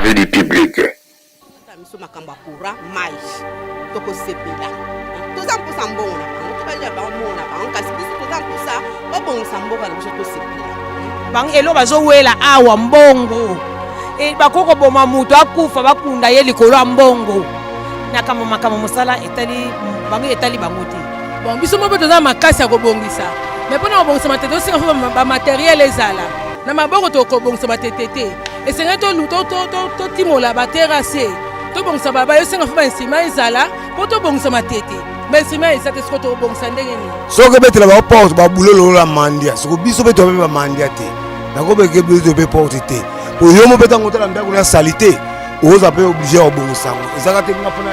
Avis du public. Biso makambo ya courant mai tokosepela toza mposa mbongo na bango tobalia bango mbongo na bango kasi biso toza mposa babongisa mboka na biso tosepela bango elo bazowela awa mbongo e, bakoki koboma moto akufa bakunda ye likolo ya mbongo nakambo makambo mosala etali bango etali bango te bon biso moko toza makasi ya kobongisa mais mpona kobongisa matete tosenga fo bamateriel ezala na maboko tokobongisa matete te esengeli totimola baterase tobongisa baba esenga fo bainstrument ezala mpo tobongisa matete bainstrument eza te soko tobongisa ndenge nini soki obetela bango porte babule lokola mandia soko biso mpe toape bamandia te nakobeke biso mpe porte te po yo mo mpe ntango otala ndako na salite oza mpe oblige ya kobongisa yango ezaka te nga mpona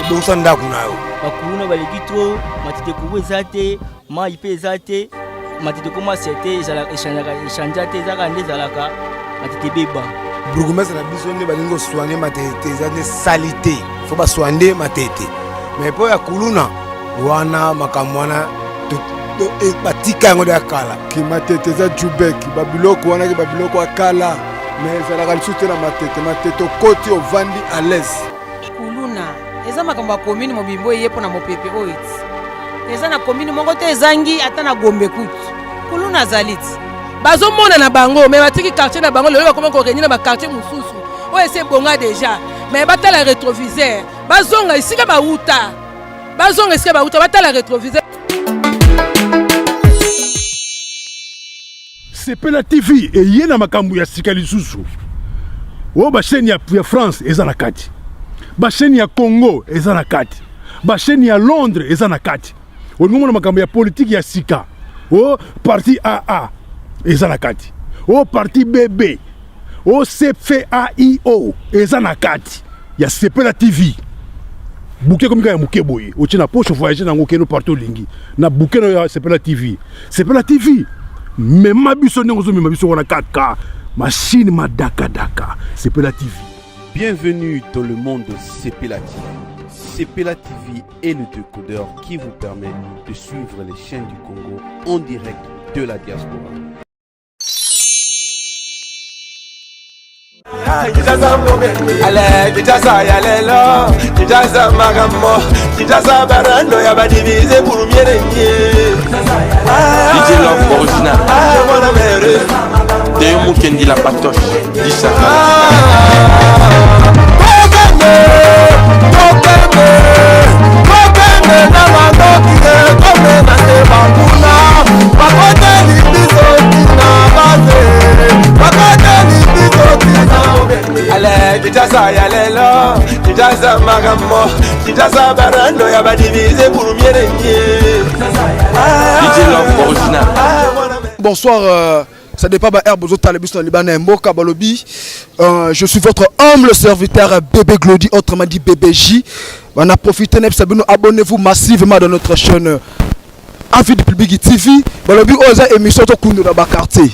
kobongisa ndako na yo bakuluna baleki trop matete kubu eza te mai mpe eza te matete ekoma sete echangea te ezaka nde ezalaka matete ebeba bourgmestre na biso nde balingi kosoigne matete eza nde salite fo basoigne matete mais mpo ya kuluna wana makambo wana e, batika yango ya kala ki matete eza jubek babiloko wana ki babiloko ya kala mais ezalaka lisusu te na matete matete okoti ovandi à l'aise kuluna eza makambo ya commune mobimba eye mpo na mopepe oyo ti eza na commune moko te ezangi ata na gombe kutu kuluna azali ti bazomona na bango mais batiki quartier na bango lelo bakoma korenye na baquartier mosusu oyo esi ebonga déjà mais batala rétroviseur bazonga esika bawuta bazonga esika bawuta batala rétroviseur Sepela TV eye na makambo ya sika lisusu. Oyo ba chaîne ya, ya France eza na kati. Ba chaîne ya Congo eza na kati. Ba chaîne ya Londres eza na kati. Olingi omona makambo ya politique ya sika. O parti AA eza na kati. O parti BB. O CFAIO eza na kati ya Sepela TV. Bouquet comme ya moke boye. Otie na poche voyager nango keno partout olingi. Na bouquet na ya Sepela TV. Sepela TV mema biso ndenge ozomema biso wana kaka machine madakadaka Sepela TV. Bienvenue dans le monde de Sepela TV. Sepela TV est le décodeur qui vous permet de suivre les chaînes du Congo en direct de la diaspora. Ale Kinshasa ya lelo Kinshasa makambo Kinshasa barando ya badivise pour mieux régner DJ Love original mwana mere Théo Mukendi la patoche Disaka Tokende Tokende Tokende na mandoki komema te banguna bakoteli biso tina base bakoteli biso tina ale kinshasa ya lelo kinshasa makambo kinshasa barando ya badivise pour mieux régner DJ Love original Bonsoir, euh, ça dépend ba herbe bozotala biso na libanda ya mboka balobi euh, je suis votre humble serviteur bébé Glody autrement dit bébé J on a profité na bino abonnez-vous massivement dans notre chaîne Avis du public TV balobi oyo eza émission tokundola ba quartier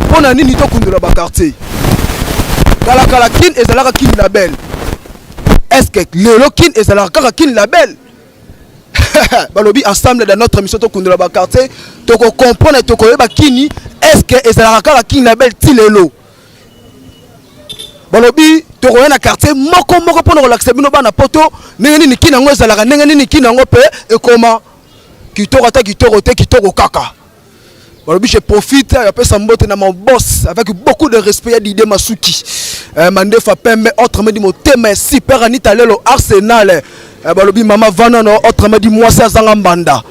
mpo na nini tokundola ba quartier kalakala kin ezalaka kin label est ce que lelo kin ezalaka kaka kin label balobi ensemble dans notre émission tokundola ba quartier toko comprendre tokoyeba kini est ce que ezalaka kaka kin label ti lelo balobi tokoya na quartier moko moko mpona kolakisa bino bana poto ndenge nini kini yango ezalaka ndenge nini kini yango mpe ekoma kitoko ata kitoko te kitoko kaka balobi je profite ya pesa mbote na mon boss avec beaucoup de respect ya Didier Masuki euh, mandefa pembe autrement dit motema ya super Anita lelo Arsenal euh, balobi mama vanano autrement dit mwasi azanga mbanda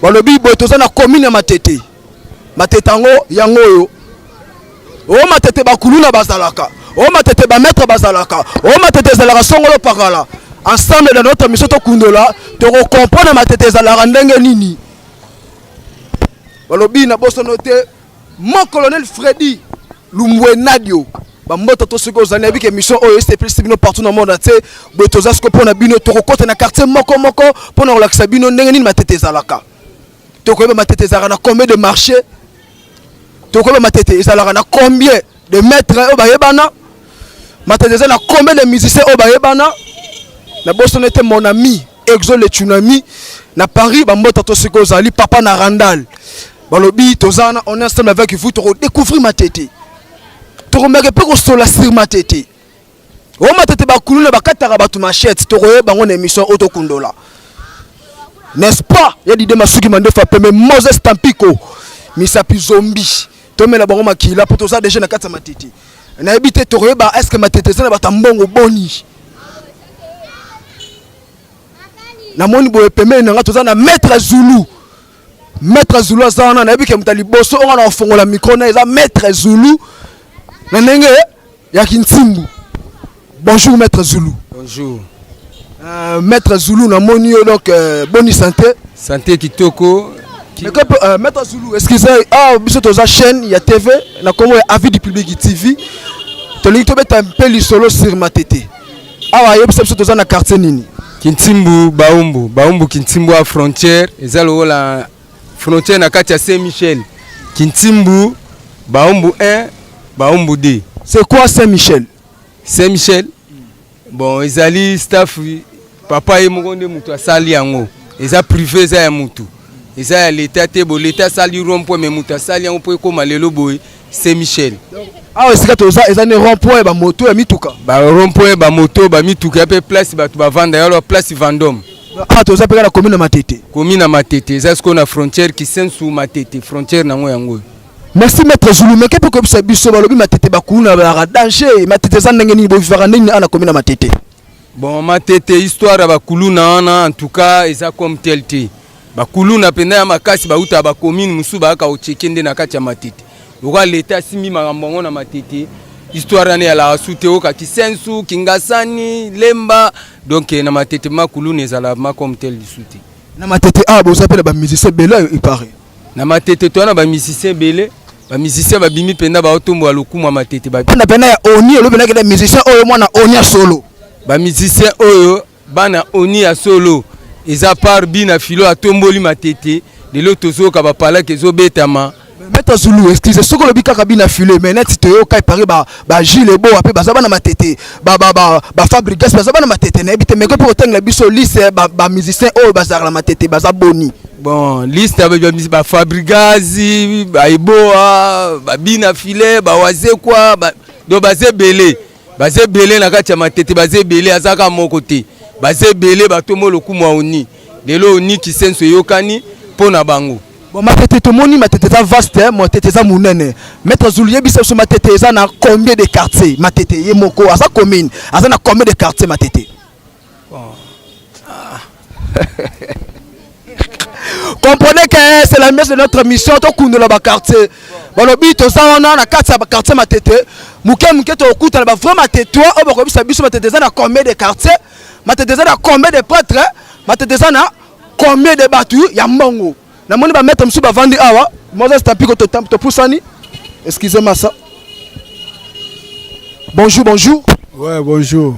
balobi boye toza na commune ya Matete Matete yango yango oyo o Matete bakuluna bazalaka o Matete ba maître bazalaka o Matete ezalaka songolo pakala ensemble dans notre mission tokundola tokocomprendre Matete ezalaka ndenge nini balobi na bosono te mon colonel Freddy Lumbwenadio bamboto to soki ozali nayebi ke émission oyo esepelisi bino partout na monde entier boye toza siko mpo na bino tokokɔta na quartier moko moko mpo na kolakisa bino ndenge nini matete ezalaka tokoyeba matete ezalaka na combien de marché tokoyeba matete ezalaka na combien de maître oyo bayebana matete eza na combien de musiciens oyo bayebana na bosono ete mon ami exo le tsunami na paris bambota to soki ozali papa na randal balobi toza wana on est ensemble avec vous tokodécouvrir matete. Tokomeka mpe kosola sur Matete. O Matete bakuluna bakataka bato machette, tokoyeba yango na émission oyo tokundola. N'est-ce pas? Ya Dide Masuki Mandefa pembe Moses Tampiko misapi zombi. Tomela bango makila po toza déjà na kati ya Matete. Nayebi te tokoyeba est-ce que Matete eza na bato ya mbongo boni. Namoni boye pembeni na nga toza na Maître Zulu. Maître Zulu aza wana, nayebi ke moto ya liboso oyo na kofongola micro na eza Maître Zulu na ndenge ya Kintimbu. Bonjour Maître Zulu. Bonjour. Maître Zulu, namoni yo donc boni santé. Santé kitoko. Mais que, Maître Zulu, excusez, ah biso toza chaîne ya TV na kombo ya Avis du Public TV. Tolingi tobeta mpe lisolo sur Matete. Awa yebisa biso toza na quartier nini? Kintimbu Baumbu, Baumbu Kintimbu a frontière, eza lokola frontière na kati ya Saint-Michel. Kintimbu Baumbu 1, Baumbu 2. C'est quoi Saint-Michel? Saint-Michel, bon ezali staff papa ye moko nde mutu asali yango. Eza privé, eza ya mutu. Eza ya l'État te, bo l'État asali rond-point mais mutu asali yango po ekoma lelo boye Saint-Michel. Awa esika toza eza ne rond-point ba moto ya mituka. Ba rond-point ba moto ba mituka ya pe place bato bavanda ya place Vendôme. Awa toza pe na commune na Matete. Commune na Matete eza sikoyo na frontière Kisensu Matete, frontière nango yango. Merci Maître Zulu, mais kepe koyebisa biso balobi Matete bakuluna ba danger, Matete eza ndenge nini bovivaka ndenge nini ana commune na Matete? Bon Matete histoire ya bakuluna wana en tout cas eza comme tel te. Bakuluna mpenza ya makasi bauta ba commune mosusu bayaka kocheke nde na kati ya Matete. Lokola l'État asimbi makambo yango na Matete, histoire wana ezalaka su te, oyoka Kisensu, Kingasani, Lemba, donc na Matete makuluna ezala ma comme tel lisu te. Na Matete awa boza mpe na ba musiciens ebele il paraît. Na Matete toza na ba musiciens ebele, ba musiciens babimi mpenza baotombola lokumu ya Matete. Bana pena ya Oni olobi na kende musicien oyo mwana Oni ya solo. Ba musiciens oyo bana Oni ya solo eza par bina filo atomboli Matete lelo tozoyoka bapalaki ezobetama. Maître Zulu, excusez, soki olobi kaka bina filo mais neti toyoka epare ba ba Gilles Eboa pe baza bana Matete, ba ba ba ba Fabregas baza bana Matete, nayebi te mais ko pe kotangela biso liste ba ba musiciens oyo bazalaka na Matete baza boni. Bon, liste ya ba Fabregas, ba Eboa, ba bina filet, ba Wazekwa, ba donc baza ebele. Baza ebele na kati ya Matete, baza ebele azaka moko te. Baza ebele batombo lokumu ya Oni. Lelo Oni Kisenso eyokani mpo na bango. Bon, Matete tomoni Matete eza vaste, Matete eza monene. Maître Zulu yebisa biso Matete eza na combien de quartiers? Matete ye moko aza commune, aza na combien de quartiers Matete? Bon. Ah. Comprenez que c'est la messe de notre mission tokundola ba quartier. Balobi toza wana na kati ya ba quartier Matete. Muke muke tokutana ba vrai Matete oyo bakobisa biso Matete eza na combien de quartiers? Matete eza na combien de prêtres? Matete eza na combien de batu ya mbongo? Namoni ba maître mosusu bavandi awa. Moses Tampiko topusani. Excusez-moi ça. Bonjour, bonjour. Ouais, bonjour.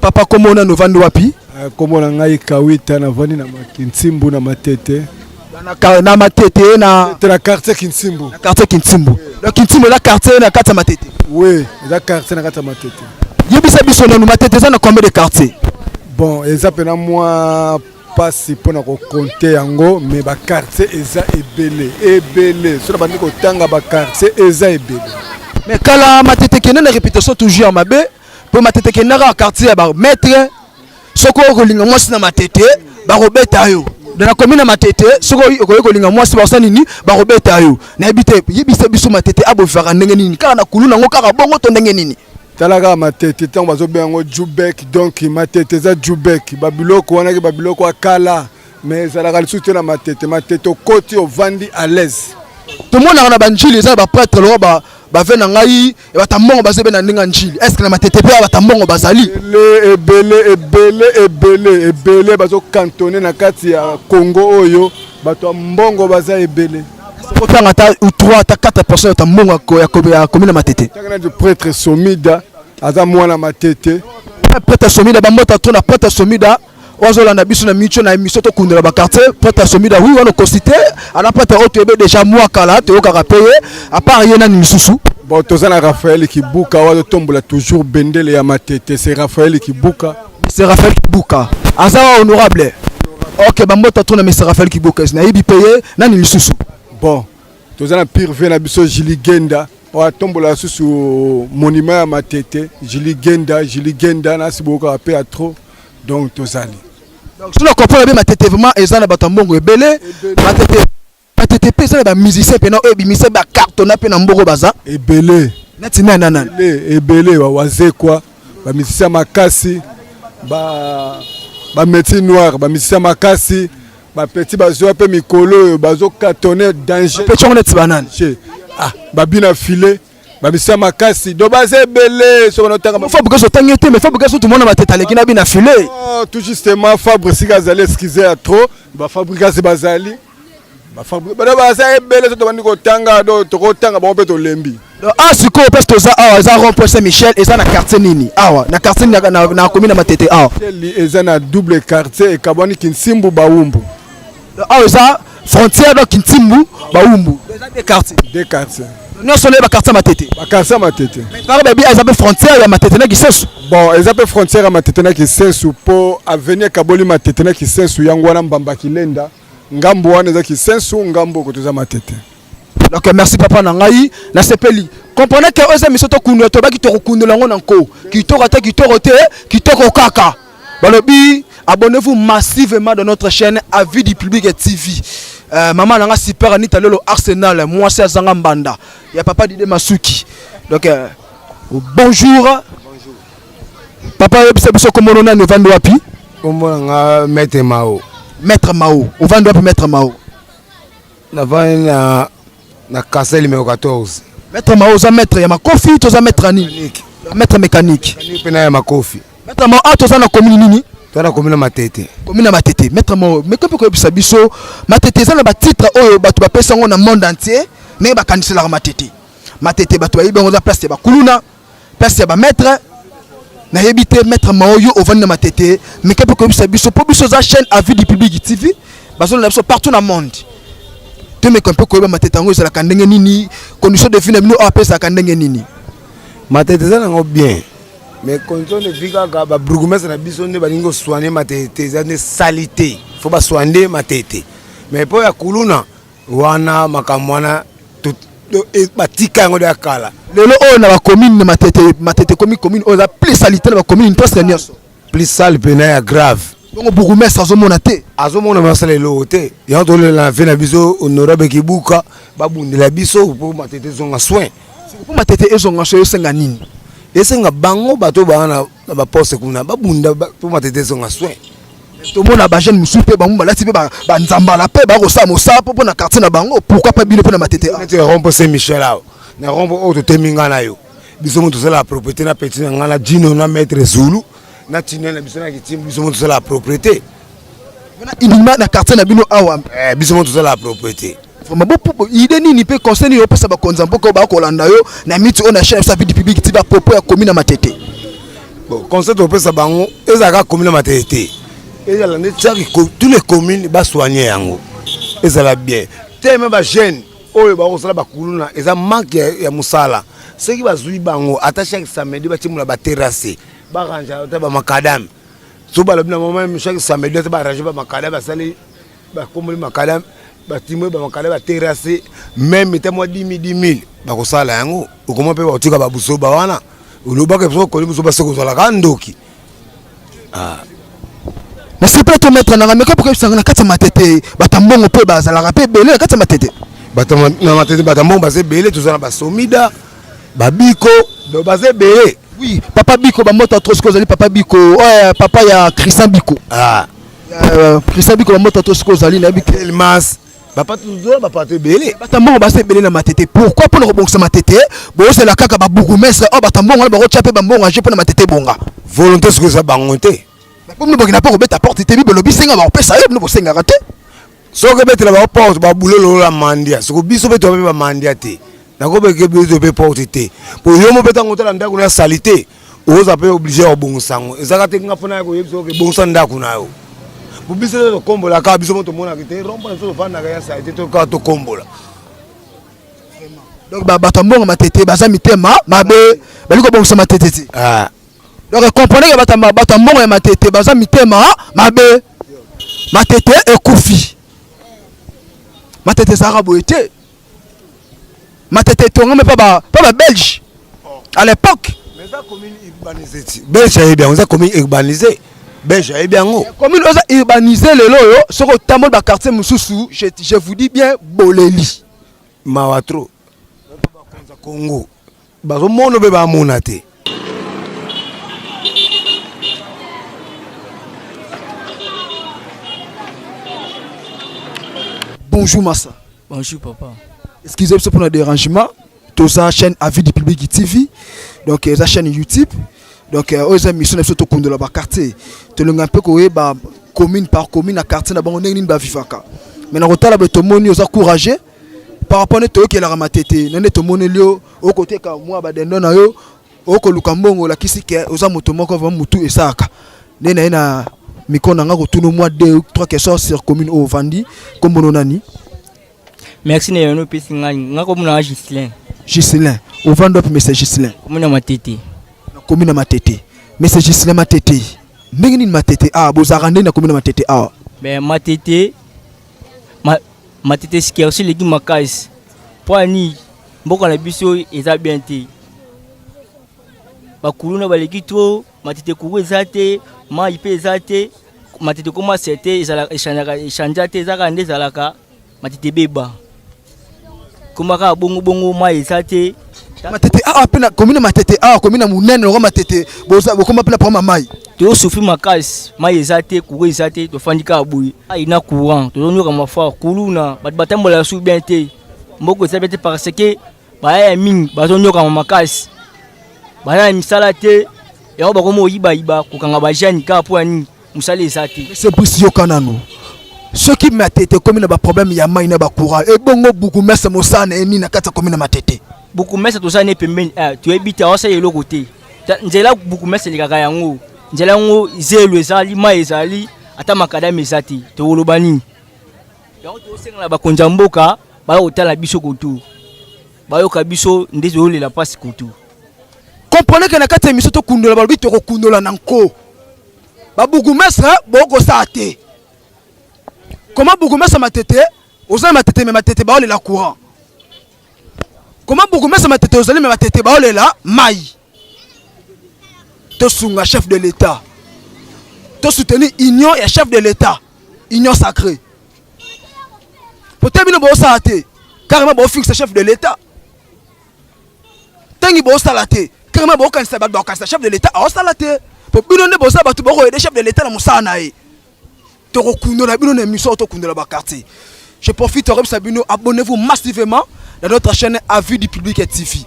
Papa kombo na novandi wapi? Kombo na ngai Kawita, navandi na Kinsimbu na Matete. Na Matete na na quartier Kinsimbu. Na quartier Kinsimbu. Donc Kinsimbu eza quartier na kati ya Matete. Oui, eza quartier na kati ya Matete. Yebisa biso nanu Matete eza na combien de quartiers? Bon, eza pena mwa pasi mpona kokonte yango mais ba quartier eza ebele ebele, soki bandi kotanga ba quartier eza ebele. Mais kala Matete kende na réputation toujours ya mabe, po Matete kendaka quartier ya ba maître, soki okolinga mwasi na Matete bakobeta yo. Na commune na Matete soki okoki kolinga mwasi bakosala nini? Bakobeta yo. Nayebi te, yebisa biso Matete abovivaka ndenge nini? Kaka na kulu nango kaka bongo to ndenge nini? Tala kaka Matete ntango bazobenga yango Jubek, donc Matete eza Jubek, babiloko wana ke babiloko ya kala mais ezalaka lisusu te na Matete. Matete okoti ovandi à l'aise. Tomonaka na banjili eza na baprêtre lokola bave na ngai bato mbongo baza ebe na ndenge ya njili. Est-ce que na Matete mpe bato mbongo bazali? Ebele ebele ebele ebele ebele bazokantone na kati ya Congo oyo bato ya mbongo baza ebele. Otanga ata 3 ata 4 personnes ya mbongo ya commune na Matete. Tanga na prêtre Somida aza mwana Matete. Prêtre Somida bambota trop na prêtre Somida ozolanda biso na micho na émission tokundela ba quartier. Prêtre Somida oui wana okosite ana prêtre oyo toyebe déjà mwa kala toyokaka pe ye à part ye nani lisusu. Bon, toza na Raphaël Kibuka oyo azotombola toujours bendele ya Matete, c'est Raphaël Kibuka. C'est Raphaël Kibuka aza honorable. Ok, bambota trop na Mr Raphaël Kibuka nayebi pe ye nani lisusu. Bon, toza na pire vie na biso Julie Genda. Oyo atombola lisusu monument ya Matete, Julie Genda, Julie Genda nasi boyokaka mpe ya trop, donc tozali. Donc soki na comprendre bien, Matete vraiment eza na bato ya mbongo ebele. Matete, Matete mpe eza na ba musicien mpena oyo ebimisa ba cartonna mpe na mbongo baza ebele. Neti nani na nani? Ebele, ebele ba Wazekwa, ba musicien makasi, ba métier noir, ba musicien makasi, ba petit bazwa mpe mikolo oyo bazo cartonner danger. Petit yango neti banani? Ah, babina filet, bamisa makasi, do baza ebele soki notanga. Fabrigas otangi te, mais Fabrigas otumona Matete aleki na bina filet. Oh, tout justement, Fabre sika azali, excuse ya trop, bafabrigas bazali, bado baza ebele. So tobandi kotanga, do tokotanga bango mpe tolembi. Donc awa sikoyo, place toza awa eza rond point Saint Michel. Eza na quartier nini awa? Na quartier nini na commune ya Matete awa? Eza na double quartier, ekabwani Kinsimbu Bawumbu. Awa eza frontière, donc Kinsimbu Bawumbu eza deux quartiers. Deux quartiers. Nyonso nde baquartier ya Matete. Baquartier ya Matete. Par babi eza mpe frontière ya Matete na Kisensu. Bon, eza mpe frontière ya Matete na Kisensu, mpo avenue ekaboli Matete na Kisensu yango wana Mbamba Kilenda. Ngambo wana eza Kisensu, ngambo oko toza Matete. Donc merci papa na ngai, nasepeli. Comprenez que oyo eza émission tokundela, tobaki tokokundela yango na nko kitoko, ata kitoko te, kitoko kaka. Balobi abonnez-vous massivement dans notre chaîne Avis du Public TV. Maman nanga super Anita Lolo Arsenal, mwasi azanga mbanda ya papa Dide Masuki. Donc bonjour. Bonjour. Papa, yebisa biso kombo nani, ovandi wapi? Kombo na nga Maître Mao. Maître Mao, ovandi wapi, Maître Mao? Navandi na Kasai numéro 14. Maître Mao, oza maître ya makofi, toza maître ya nini? Maître mécanique. Mécanique mpe na ya makofi. Maître Mao, awa toza na commune nini? Toza na commune ya Matete. Commune ya Matete. Maître Mao, meko mpe koyebisa biso, Matete eza na batitre oyo bato bapesa yango na monde entier, ndenge bakaniselaka Matete. Matete bato bayebi yango eza place ya bakuluna, place ya bamaître. Nayebi te, Maître Mao, yo ovandi na Matete, meke mpe koyebisa biso, mpo biso eza chaîne Avis du Public TV, bazolanda biso partout na monde, tomeka mpe koyeba Matete yango ezalaka ndenge nini, condition de vie na bino awa mpe ezalaka ndenge nini? Matete eza nango bien, mais condition de vie kaka babourgmestre na biso nde balingi kosoigne Matete, eza nde saleté, faut basoigne Matete. Mais mpo ya kuluna wana, makambo wana batika yango de ya kala. Lelo oyo na bacommune na Matete, Matete ekomi commune oyo eza plus salité na bacommune presque nyonso. Plus sale pena ya grave. Bongo bourgmestre azomona te? Azomona, basala eloko te. Yango tolela na fe na biso honorable Kibuka, babundela biso mpo Matete ezonga soin. Mpo Matete ezonga soin, esenga nini? Esenga bango bato baa na baposte kuna babunda mpo Matete ezonga soin. Tomona bajeune mosusu mpe bango balati mpe banzambala mpe bakosala mosala mpo na quartier na bango. Pourquoi pas bino mpe na Matete? Neti rond-point Saint Michel awa, na rond-point oyo totemi ngai na yo, biso mo tosala propriété na petit na ngai na Jino na Maître Zulu na Tinel na biso na Kitimbu, biso mo tosala propriété. Uniquement na quartier na bino awa? Biso mo tosala propriété. Vraiment, bo idée nini mpe conseil nini opesa bakonzi ya mboka oyo bakolanda yo na miti oyo na chaîne ya Avis du Public ti bapropo ya commune ya Matete? Bon, conseil topesa bango, ezalaka commune ya Matete te, ezala nde chaque tous les communes basoigne yango, ezala bien. Teme bajeune oyo bakosala bakuluna, eza manque ya mosala. Soki bazwi bango ata chaque samedi batimola baterrasse, barange ata bamacadam, so balobi na mama chaque samedi ata barange bamacadam, basali bakomboli macadam, batimoli bamacadam, baterrasse, même ata mwa 10 000 10 000 bakosala yango. Okoma mpe bakotika babusoba wana, olobaka biso okoli biso basi kozalaka ndoki. Nasepela to maître nanga meko mpo koyebisanga na kati ya Matete bato mbongo mpe bazalaka mpe ebele na kati ya Matete. Bato na Matete, bato mbongo baza ebele. Toza na basomida, babiko, donc baza ebele. Oui, papa Biko, bambote trop. Sikoyo ozali papa Biko oyo papa ya Christian Biko? Ah. Christian Biko, bambote trop. Sikoyo ozali, nayebi. Elmas, bapa, toza bapato ebele. Bato mbongo baza ebele na Matete. Pourquoi mpona kobongisa Matete bozela kaka babourgmestre oyo bato mbongo wana bakotya mpe bambongo age mpona Matete ebonga? Volonté sikoyo eza bango te. Po bino bokenda mpo kobeta porte te. Bible elobi senga, bakopesa yo. Bino bosengaka te. Soki obetela bango porte, babule lola mandia. Soko biso mpe toa mpe bamandia te, nakobeke biso mpe porte te, po yo mo mpe ntango otala ndako na ya saleté, oza mpe obligé ya kobongisa yango. Ezaka te nga mpona ya koyebisa oke bongisa ndako na yo, po biso te tokombola kaka. Biso mo tomonaka te rond-point na biso tovandaka ya saleté, to kaka tokombola. Donc bato ya mbongo Matete baza mitema mabe, bali kobongisa Matete te. Ah. Donc comprenez que bato ya mbongo ya Matete baza mitema mabe. Matete ekufi, Matete ezalaka boye te. Matete etongami pa ba pa ba belge à l'époque. Mais eza commune urbanisée ti. Belge ayebi yango, eza commune urbanisée. Belge ayebi yango. Commune oza urbanisée lelo oyo soki otamboli ba quartier mosusu je, je vous dis bien boleli. Mawa trop. Bakonza Congo. Bazomona be bamona te. Bonjour Massa. Bonjour papa. Excusez biso pour le dérangement. Toza chaîne Avis du Public TV. Donc eza chaîne YouTube. Donc euh, oyo eza mission na biso tokundola ba quartier. Tolinga mpe koyeba commune par commune na quartier na bango ndenge nini bavivaka. Mais na kotala boye tomoni oza courageux par rapport nde toyokelaka matete na nde tomoneli yo okoteka mwa badendo na yo okoluka mbongo olakisi ke oza moto moko vraiment mutu esalaka nde naye na micro na nga kotuna mwa deux trois questions sur commune oyo ovandi kombo no nani Merci na yono pesi ngai. Nga kombo na Gislin. Gislin ovandi wapi monsieur Gislin? Kombo na Matete. Na commune ya Matete. Monsieur Gislin Matete ndenge nini Matete awa bozalaka ndenge na commune ya Matete awa? Ben Matete ma, Matete securite eleki makasi. Mpo ani mboka na biso eza bien te. Bakuluna baleki trop, Matete courant eza te, mayi mpe eza te, Matete ekoma sete ezalaka echangeaka echangea te eza kaka nde ezalaka Matete ebeba. Koma kaka bongo bongo mayi eza te. Matete awa mpe na commune Matete awa commune ya monene lokola Matete boza bokoma mpe na problème ya mayi. Tozo souffrir makasi, mayi eza te, courant eza te, tofandi kaka boye. Mayi na courant, tozonyoka mafa, kuluna, bato batambolaka su bien te. Mboka eza bien te parce que bayaya mingi bazonyokama makasi. Baza na misala te, yango bakomi koyibayiba, kokanga ba jeunes kaka mpo ya nini? Mosala eza te. Monsieur Brice yoka nanu soki Matete ekomi na ba problème ya mai na ba courant ebongo bourgmestre mosala na ye nini na kati ya commune ya Matete? Bourgmestre toza ne pembeni eh, toyebi te aosala eloko te. Nzela bourgmestre elekaka yango, nzela yango zelo ezali, mai ezali, ata makadame eza te, tokoloba nini? Yango tosenga na bakonzi ya mboka baya kotala biso kutu, bayoka biso nde tozolela mpasi kutu. Comprenez que na kati ya émission tokundola balobi tokokundola na nko. Ba bourgmestre bokosala te. Comment bourgmestre Matete oza na Matete mais Matete baolela courant. Comment bourgmestre Matete ozali mais Matete baolela mai. Tosunga chef de l'État. To soutenir union ya chef de l'État. Union sacrée. Pote bino bosala te. Carrément bo fixe chef de l'État. Tangi bosala te. Carrément bokanisa bato bakanisa chef de l'État aosala te. Po bino nde boza bato boko aider chef de l'État na mosala na ye. Tokokundola bino na émission tokundola ba quartier. Je profite koyebisa bino abonnez-vous massivement dans notre chaîne Avis du Public TV.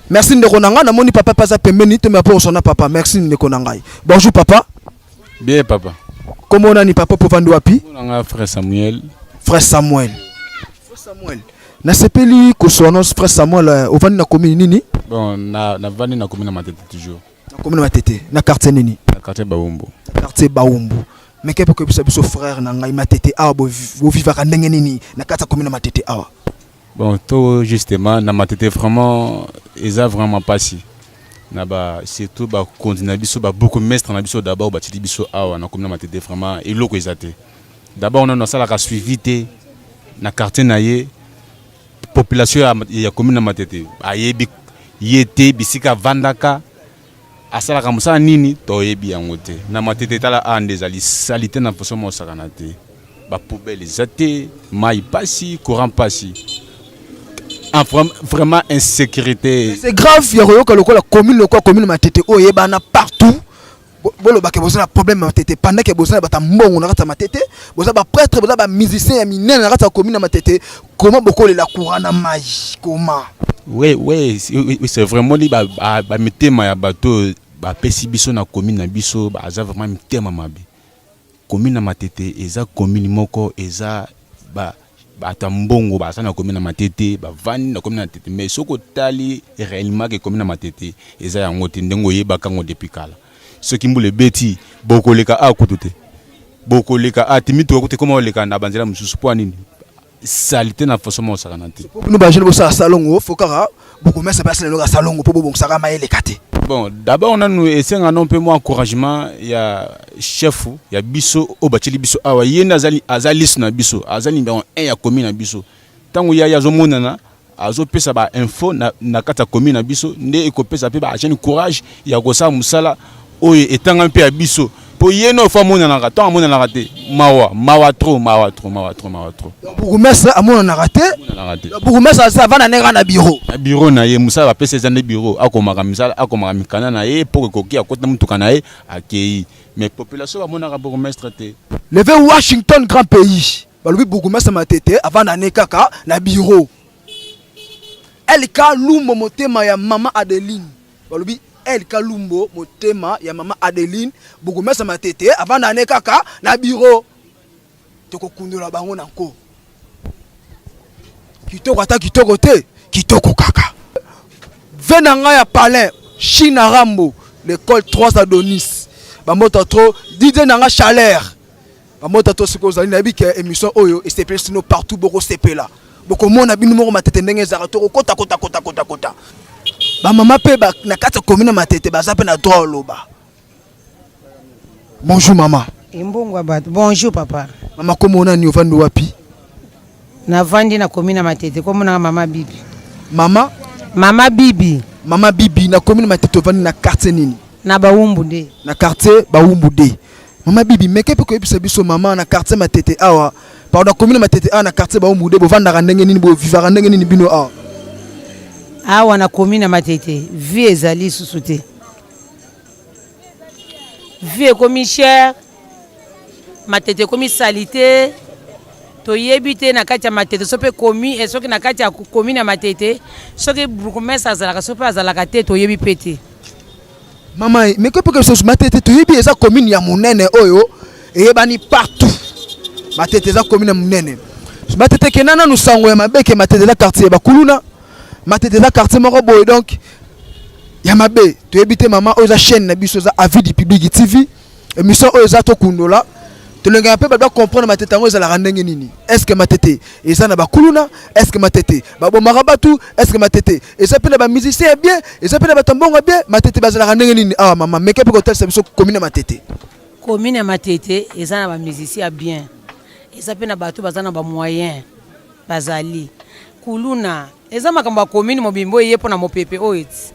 Merci ndeko na ngai, namoni papa paza pembeni to mpe osona papa. Merci ndeko na ngai. Bonjour papa. Bien papa. Kombo nani papa povandi wapi? Kombo na ngai frère Samuel. Frère Samuel. Frère Samuel. Nasepeli koswana frère Samuel euh, ovandi na commune nini? Bon, na navandi na commune na Matete toujours. Na commune Matete, na quartier nini? Na quartier Baumbu. Na quartier Baumbu. Mais kepe koyebisa biso frère na ngai Matete awa bovivaka ndenge nini na kati ya commune Matete awa? Bon, to justement na Matete vraiment eza vraiment pasi. Na ba surtout ba konzi na biso ba bourgmestre na biso d'abord batili biso awa na commune Matete vraiment eloko eza te. D'abord nanu asalaka suivi te na quartier na ye population ya, ya commune na Matete ayebi ye te bisika avandaka asalaka mosala nini toyebi yango te na Matete tala awa nde ezali salite na façon moko osakana te ba poubelle eza te mai pasi courant pasi ah, vraiment insécurité c'est grave ya koyoka lokola commune lokola commune Matete oyo eyebana partout bolobaka boza na problème ya matete pendant que boza na bato ya mbongo na kati ya matete boza ba prêtre boza ba musicien ya minene na kati ya commune ya matete comment bokolela courant na mai comment oui oui c'est vraiment li ba ba mitema ya bato bapesi biso na commune na biso baza vraiment mitema mabe commune ya matete eza commune moko eza ba bato ya mbongo baza na commune ya matete bavandi na commune ya matete mais soki otali réellement ke commune ya matete eza yango te ndenge oyebaka yango depuis kala soki mbula ebeti bokoleka a kutu te bokoleka a te mituka kutu ekoma oleka na banzela mosusu mpo ya nini salite na façon moko osakana te bino bajeune bosala salongo fo kaka bokomesa mpe asala eloko ya salongo mpo bobongisaka mayeleka te bon d'abord nanu esenga no mpe mwa encouragement ya chef ya biso oyo batieli biso awa ye nde azali aza liso na biso aza numéro 1 ya commune na biso ntango ye aye azomonana. azopesa ba info na, na kati ya commune na biso nde ekopesa mpe ba jeune courage ya kosala mosala oyo etangami mpe ya biso mpo ye no fo amonanaka ntango amonanaka te mawa mawa trop mawa trop mawa trop mawa trop. Bourgmestre amonanaka te. Amonanaka te. Bourgmestre aza avanda ndenge kaka na bureau. Na bureau na ye mosala bapesa eza nde bureau akomaka misala akomaka mikanda na ye mpo ekoki akoti na motuka na ye akei mais population bamonaka bourgmestre te. Leve Washington grand pays balobi bourgmestre Matete avanda ne kaka na bureau. LK Lumbo motema ya mama Adeline balobi LK Lumbo motema ya mama Adeline bourgmestre Matete avanda ne kaka na bureau. Tokokundola bango na nko. Kitoko ata kitoko te, kitoko kaka. Ve na ngai ya palin, China Rambo, l'école 3 Adonis. Bambota trop, Didier na nga chaleur. Bambota trop sikoyo ozali nayebi ke émission oyo esepelisi no partout bokosepela. Bokomona bino moko matete ndenge ezalaka tokokota kota kota kota kota. Ba mama pe ba, na kati ya commune matete baza pe na droit oloba. Bonjour maman. Embongo ya bato. Bonjour papa. Mama kombo nani ovandi wapi? Navandi na commune ya Matete, kombo nanga mama Bibi. Mama? Mama Bibi. Mama Bibi na commune Matete ovandi na quartier nini? Na Bawumbu nde. Na quartier Bawumbu de. Mama Bibi meke pe koyebisa biso mama na quartier Matete awa. Pardon, commune Matete awa na quartier Bawumbu de bovandaka ndenge nini bo vivaka ndenge nini bino awa? Awa na commune ya Matete vie ezali susu te. Vie ekomi cher, matete ekomi salite, toyebi te na kati ya matete soki mpe komi eh, soki na kati ya commune ya matete soki bourgmestre azalaka soki mpe azalaka te toyebi mpe te. Mama mais que quelque matete toyebi eza commune ya monene oyo eyebani partout matete eza commune ya monene matete kenda nanu sango ya mabe ke matete eza quartier bakuluna matete eza quartier moko boye donc ya mabe toyebi te mama oyo eza chaîne na biso eza avis du public tv émission oyo eza tokundola tolingaka mpe bato bacomprendre matete yango ezalaka ndenge nini est ce que matete eza na bakuluna est ce que matete babomaka bato est ce que matete eza mpe na bamusicien ya bien eza mpe na bato ya mbongo ya bien matete bazalaka ndenge nini awa mama meke mpe kotalisa biso commune ya matete commune ya matete eza na bamusicien ya bien eza mpe na bato baza na bamoyen bazali kuluna Eza makambo ya commune mobimba oyo eye pona mopepe oyo ti.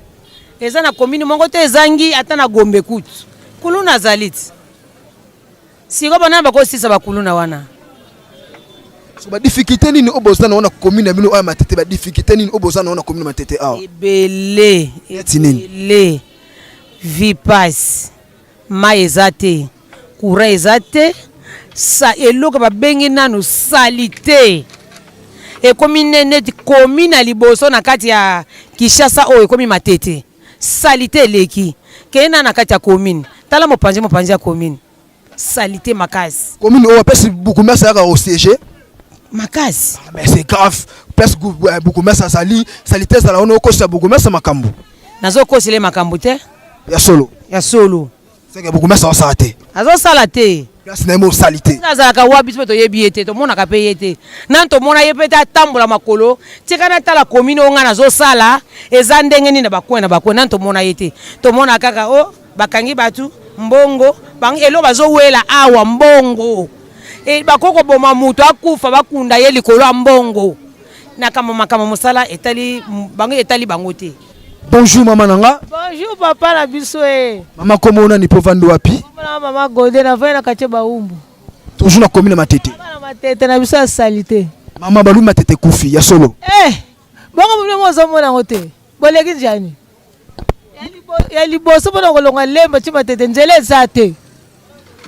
Eza na commune moko te ezangi ata na Gombe kutu. Kuluna azali ti. Sikoyo banani bakosisa ba kuluna wana? So ba difficulté nini oyo boza na wana commune ya bino oyo Matete ba difficulté nini oyo boza na wana commune Matete awa? Ebele. Neti nini? Ebele. Vie passe. Mayi eza te, courant eza te, sa eloko babengi nanu salite ekomi nde neti commune ya liboso na kati ya Kinshasa oyo ekomi Matete, salite eleki. Kende nanu na kati ya commune, tala mopanzi mopanzi ya commune, salite makasi. Commune oyo apesi bourgmestre ayaka ko siéger makasi. Ah, mais c'est grave place euh, bourgmestre azali salite ezala wana okosa bourgmestre makambo. Nazokosela ye makambo te. Ya solo. Ya solo. Seke bourgmestre azosala te. Azosala te. Place na ye mo osali te. Azalaka wapi biso mpe toyebi ye te tomonaka mpe ye te nani tomona ye mpe te atambola makolo tika natala commune oyo ngai nazosala eza ndenge nini na bacoin na bacoin nani tomona ye te tomona kaka o oh, bakangi bato mbongo bango eloko bazowela awa mbongo e, bakoki koboma moto akufa bakunda ye likolo ya mbongo na kambo makambo mosala etali bango etali bango te. Bonjour maman na nga. Bonjour papa na biso eh. Maman kombo nani po vandi wapi? Kombo na maman Gode na vandi na quartier Baumbu. Toujours na commune Matete. Na Matete na biso ya salite. Maman balu Matete kufi ya solo. Eh! Bongo bino mozo mona ngo te. Boleki njani? Ya liboso pona kolonga lemba ti Matete nzela eza te.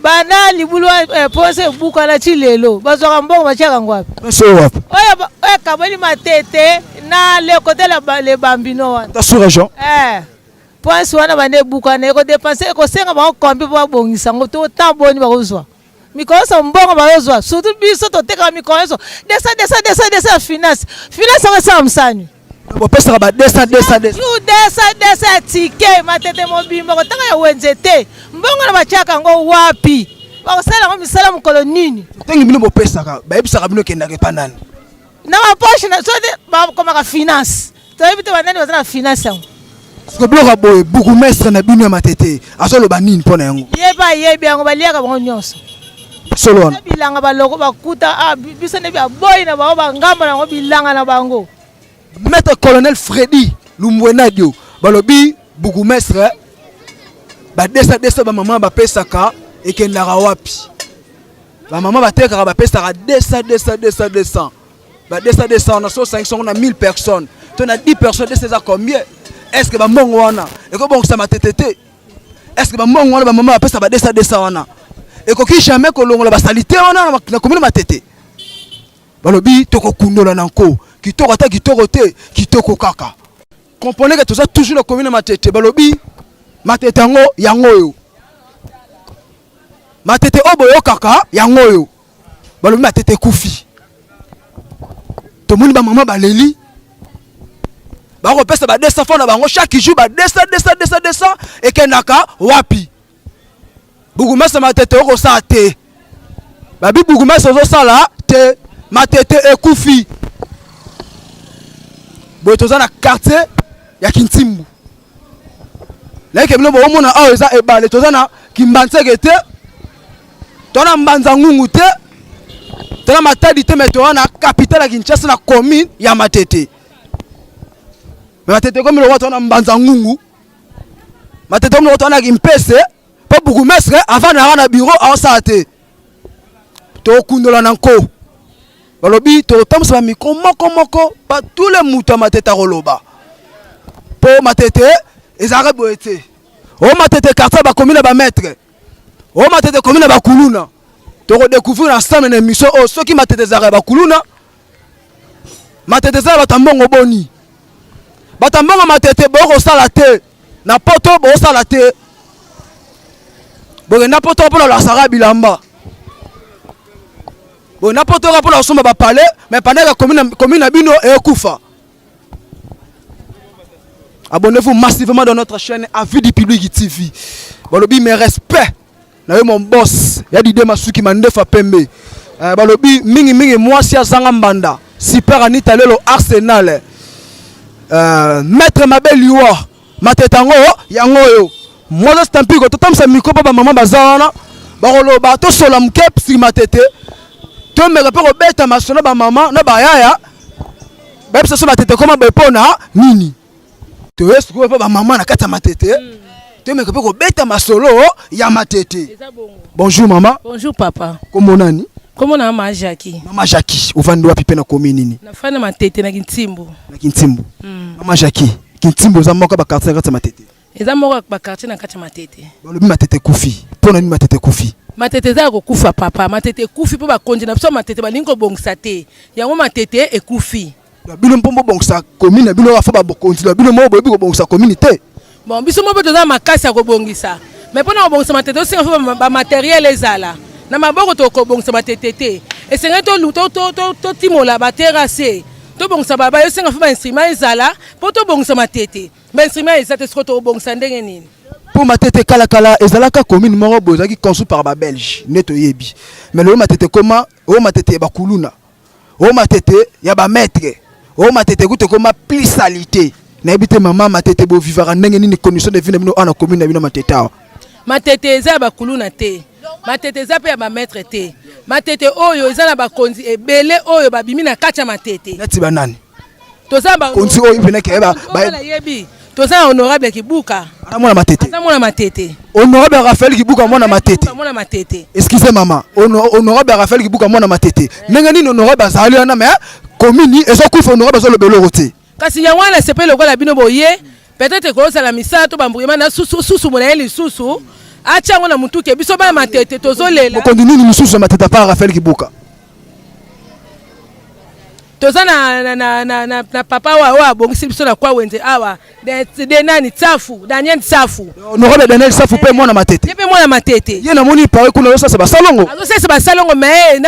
Banda libulu eh, poso ebukana ti lelo bazwaka mbongo batiaka yango wapi? Poso wapi? Oyo oyo ekaboli matete na le kote la le bambino wana. Ta sous région? Eh. Poince wana banda ebukana eko dépenser ekosenga bango combien mpo babongisa yango to temps boni bakozwa? Mikolo nyonso mbongo bazozwa surtout biso totekaka mikolo nyonso 200 200 200 200 ya finance finance yango esala mosani bopesaka ba 200 200 200 200 ya tike matete mobimba kotanga ya wenze te mbongo na batiaka yango wapi bakosala yango misala mokolo nini ntango bino bopesaka bayebisaka bino ekendaka epa nani na baposhe soki bakomaka finance toyebi te banani baza na finance yango siko biloko ya boye bourgmestre na bino ya matete azoloba nini mpo na yango ye mpe ayebi yango baliaka bango nyonso solo wana bilanga baloko bakuta ah, biso nde baboyi na bango bangamba na bango bilanga na bango. Maître colonel Freddy Lumbwenadio balobi bourgmestre badesa desa bamama bapesaka ekendaka wapi? Bamama batekaka bapesaka 200 200 200 200 ba 200 200 wana so osangisi yango na 1000 personnes to na 10 personnes 200 eza combien? Est ce que bambongo wana ekobongisa matete te? Est ce que bambongo wana bamama bapesa ba 200 200 wana ekoki jamais kolongola basalite wana na commune Matete? Balobi tokokundola na nko kitoko ata kitoko te kitoko kaka. Comprenez que toza toujours na commune Matete. Balobi Matete yango yango oyo Matete oyo boyokaka yango oyo. Balobi Matete ekufi, tomoni bamama baleli bakopesa ba 200 francs na bango chaque jour, ba 200 200 200 200 ekendaka wapi? Bourgmestre Matete okosala te, babi bourgmestre ozosala te, Matete ekufi. Boye toza na quartier ya Kintimbu, nayeke bino bokomona awa eza ebale, toza na Kimbanseke te, toza na Mbanza Ngungu te, toza na Matadi te, mais toza na capitale ya Kinshasa na commune ya Matete. Mais Matete ekomi lokola toza na Mbanza Ngungu, Matete ekomi lokola toza na Kimpese, mpo bourgmestre avandaka na bureau aosala te. Tokundola na nko, balobi tokotambwisa ba micro moko moko pa tous les moto ya Matete akoloba, mpo Matete ezalaka boye te. O Matete quartier bakomi na bamaître, o Matete ekomi na bakuluna. Tokodécouvrir ensemble na émission oyo soki Matete ezalaka ya bakuluna, Matete eza ya bato ya mbongo boni. Bato ya mbongo Matete bokosala te na poto, bokosala te, bokenda poto mpona kolasaka bilamba, bokenda poto mpona kosomba bapale, mais pendant que commune na bino ekufa. Abonnez-vous massivement dans notre chaîne Avis du Public TV. Balobi mes respects na yo mon boss ya Dide Masuki Mandefa Pembe. Balobi mingi mingi mwasi azanga mbanda super Anita Lelo Arsenal. Maître Mabe Liwa Matete yango yango oyo Moses Tampiko totamisa micro mpo ba mama baza wana bakoloba tosola moke sur Matete, tomeka mpe kobeta masolo ba mama na bayaya bayebisa so Matete koma boye mpo na nini. Toye sikoyo mpo ba mama na kati ya Matete tomeka mpe kobeta masolo ya Matete. Bonjour mama. Bonjour papa. Kombo nani? Kombo na mama Jackie. Mama Jackie, ovandi wapi mpe na komi nini? Nafandi na Matete na Kintimbu. Na Kintimbu. Mama Jackie, Kintimbu eza moko ya ba quartier na kati ya Matete. Eza moko ya ba quartier na kati ya Matete. Balobi Matete ekufi. Mpo na nini Matete ekufi? Matete eza ya kokufa papa. Matete ekufi mpo bakonzi na biso ya Matete balingi kobongisa te. Yango Matete ekufi. Na bino mpo bobongisa commune na bino, afa bakonzi na bino moko boyebi kobongisa commune te. Bon, biso moko toza makasi ya kobongisa, mais mpona kobongisa Matete osenga fo bamateriel ezala na maboko. Tokobongisa Matete te, esengeli totimola baterrasse, tobongisa baba, esenga fo bainstrument ezala mpo tobongisa Matete. Bainstrument eza te, sikoyo tokobongisa ndenge nini? Mpo Matete kalakala ezalaka commune moko boye ezalaki construit par babelge nde toyebi, mais lelo Matete ekoma oyo Matete ya bakuluna, oyo Matete ya bamaître, oyo Matete kutu ekoma plus salité. Nayebi te mama, Matete bovivaka ndenge nini, condition de vie na bino awa na commune na bino Matete awa? Matete eza ya bakuluna te, Matete eza mpe ya bamaître te. Matete oyo eza na bakonzi ebele oyo babimi na kati ya Matete. Neti banani? Toza konzi oyo mpena ke bayebi, toza na honorable Kibuka. Aza mwana Matete. Aza mwana Matete. Honorable Raphaël Kibuka mwana Matete. Mwana Matete. Excusez mama, honorable Raphaël Kibuka mwana Matete. Ndenge nini honorable azali wana mais commune ezokufa, honorable azoloba eloko te? Kasi yango wana sepeli lokola bino boye, peut-être kozala misala to bambuyema na susu susu na ye lisusu atia yango na mutuke. Biso bana Matete tozolela. Mokonzi nini lisusu ya Matete apart Raphaël Kibuka? Toza na, na, na, na, na, na papa oyo oyo abongisi biso na kwa wenze awa de, de nani Tsafu, Daniel Tsafu. Honorable Daniel Safu mpe mwana Matete. Ye mpe mwana Matete. Ye namoni pare kuna azosasa basalongo. Azosalisa basalongo, mais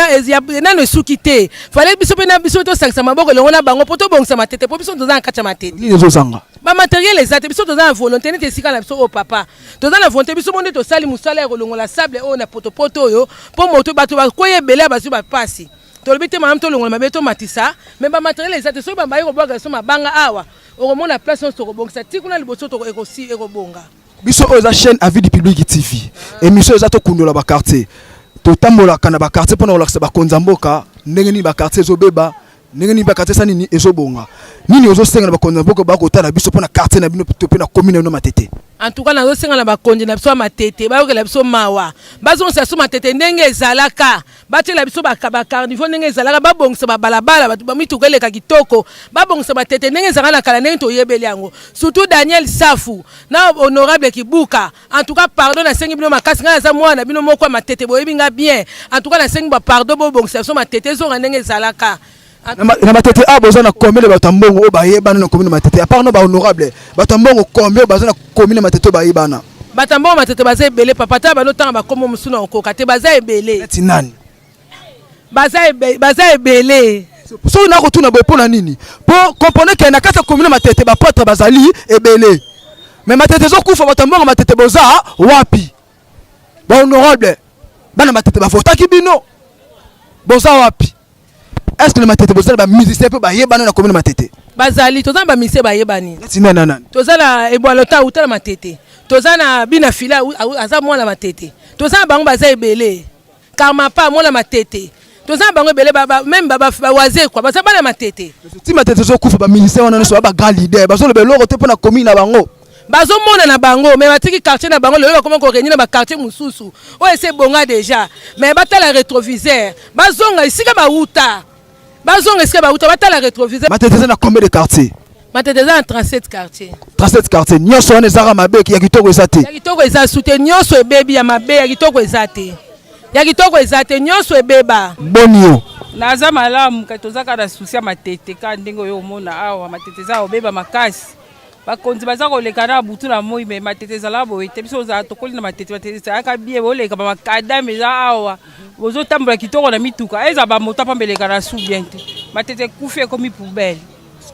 nano esuki te. Fale biso mpe na biso tosangisa maboko elongo na bango mpo tobongisa Matete, mpo biso toza na kati ya Matete. Nini ezozanga? Bamateriel eza te. Biso toza na volonté neti esika na biso oyo papa, toza na volonté biso mo nde tosali mosala ya kolongola sable oyo na potopoto oyo, mpo moto bato bakwei ebele ya bazwi bapasi. Tolobi te malamu tolongola mabe tomatisa, mais bamateriel eza te. Soki babayi kobwaka biso mabanga awa, okomona place nyonso tokobongisa ti kuna liboso ekosi ekobonga. Biso oyo eza chaîne Avis du Public TV. Émission eza tokundola baquartier, totambolaka na baquartier mpona kolakisa bakonzi ya mboka ndenge nini baquartier ezobeba, ndenge nini baquartier esa nini ezobonga. Nini ozosenga na bakonzi na mboka bakotala biso mpo na quartier na bino to mpe na commune na bino Matete? En tout cas nazosenga na bakonzi na biso ya Matete bayokela biso mawa, bazongisa biso Matete ndenge ezalaka, batiela biso ba carniveau ndenge ezalaka, babongisa babalabala, bato bamituka eleka kitoko, babongisa Matete ndenge ezalaka na kala, ndenge toyebeli yango. Surtout Daniel Safu na honorable Kibuka, en tout cas pardon, nasengi bino makasi, ngai naza mwana na bino moko ya Matete, boyebi nga bien. En tout cas nasengi ba pardon, bobongisa biso Matete ezonga ndenge ezalaka. Na Matete awa boza na combien de bato ya mbongo oyo bayebana na commune Matete? À part no ba honorable, bato ya mbongo combien baza na commune Matete oyo bayebana? Bato ya mbongo Matete baza ebele papa, ta banotanga bakombo mosusu na okoka te, baza ebele. Neti nani? Baza ebele. Soki nakotuna boye mpo na nini? Mpo comprendre ke na kati ya commune Matete baprêtre bazali ebele, mais Matete ezokufa. Bato ya mbongo Matete boza wapi? Ba honorable, bana Matete bavotaki bino, boza wapi? Est-ce que na Matete bozala ba musicien mpe bayebana na commune Matete? Bazali, toza na ba musicien bayebani. Neti nani nani? Toza na Ebwalota auta na Matete, toza na Bina Fila aza mwana Matete, toza na bango baza ebele, Karmapa mwana Matete, toza na bango ebele, meme bawazekwa baza bana Matete. Ti Matete ezokufa, ba musicien wana nyonso ba ba grand leader bazoloba eloko te mpo na commune na bango. Bazomona na bango mais batiki quartier na bango, lelo bakoma korenye na baquartier mosusu oyo esi ebonga déjà, mais batala rétroviseur, bazonga esika bauta, bazonga esika bauta, batala rétroviseur. Matete eza na combien de quartier? Matete eza na 37 quartier. 37 quartier nyonso wana ezaka mabe, ya kitoko eza te? Ya kitoko eza su te, nyonso ebebi, ya mabe, ya kitoko eza te, ya kitoko eza te, nyonso ebeba. Boni yo? Naza malamu, kasi toza kaka na susi ya Matete, kaka ndenge oyo omona awa Matete eza kobeba makasi. Bakonzi baza koleka na butu na moi, me Matete ezalaka boye te. Biso ozala tokoli na Matete, Matete ezalaka bien, boleka bamakadame eza awa, bozotambola kitoko na mituka, eza bamoto apamba eleka na su bien te. Matete ekufi, ekomi poubelle.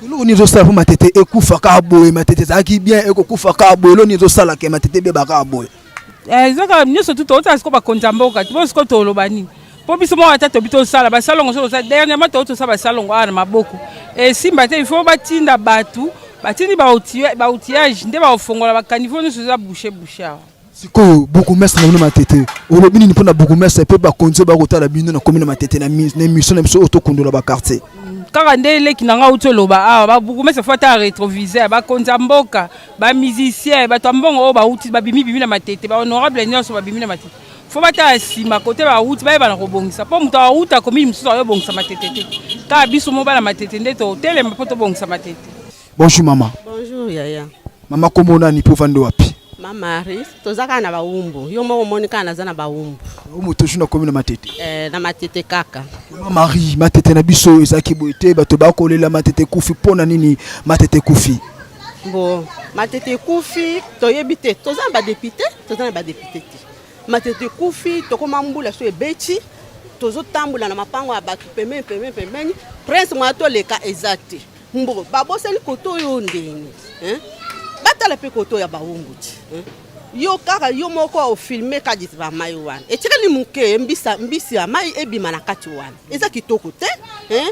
Eloko nini ezosala mpo Matete ekufa kaka boye? Matete ezalaki bien, ekokufa kaka boye. Eloko nini ezosala ke Matete ebeba kaka boye? Eza kaka nyonso tu tozotala sikoyo bakonzi ya mboka po sikoyo toloba nini, mpo biso moko ata tobi tosala basalongo, soki tosala dernièrement toyo tosala basalongo awa na maboko esimba te. Il faut batinda bato, batindi baoutillage nde bakofongola bakaniveau nyonso eza bouche bouche awa. Sikoyo bourgmestre na bino Matete, olobi nini mpona bourgmestre mpe bakonzi oyo bakotala bino na commune Matete na émission na biso oyo tokundola baquartier? Kaka nde eleki na ngai auti oloba awa, babourgmestre faut ata rétroviseur, bakonzi ya mboka, bamusicien, bato ya mbongo oyo bauti babimi bimi na Matete, bahonorable nyonso babimi na Matete, faut batala nsima kote bauti, bayebana kobongisa, mpo moto auta commune mosusu ayobongisa Matete te, kaka biso mo bana Matete nde totelema mpo tobongisa Matete. Bonjour mama. Bonjour yaya. Mama, kombo nani mpo ovandi wapi? Mama Marie, toza kaka na Bawumbu. Yo moko omoni kaka naza na Bawumbu. Bawumbu toujours na commune Matete? Eh, na Matete kaka. Mama Marie, Matete na biso ezalaki boye te, bato bakolela Matete ekufi. Mpo na nini Matete ekufi? Bon, Matete ekufi, toyebi te. Toza na badepute, toza na badepute te. Matete ekufi, tokoma mbula so ebeti, tozotambola na mapango ya bato pembeni pembeni pembeni, prince moya toleka eza te. Mbo babosani koto oyo ndeni, hein? Batala mpe koto ya Bawumbu ti, hein? Yo kaka yo moko ofilme kadisi ba mai wana etikali moke, mbisa mbisi ya mai ebima na kati wana, eza kitoko te, hein?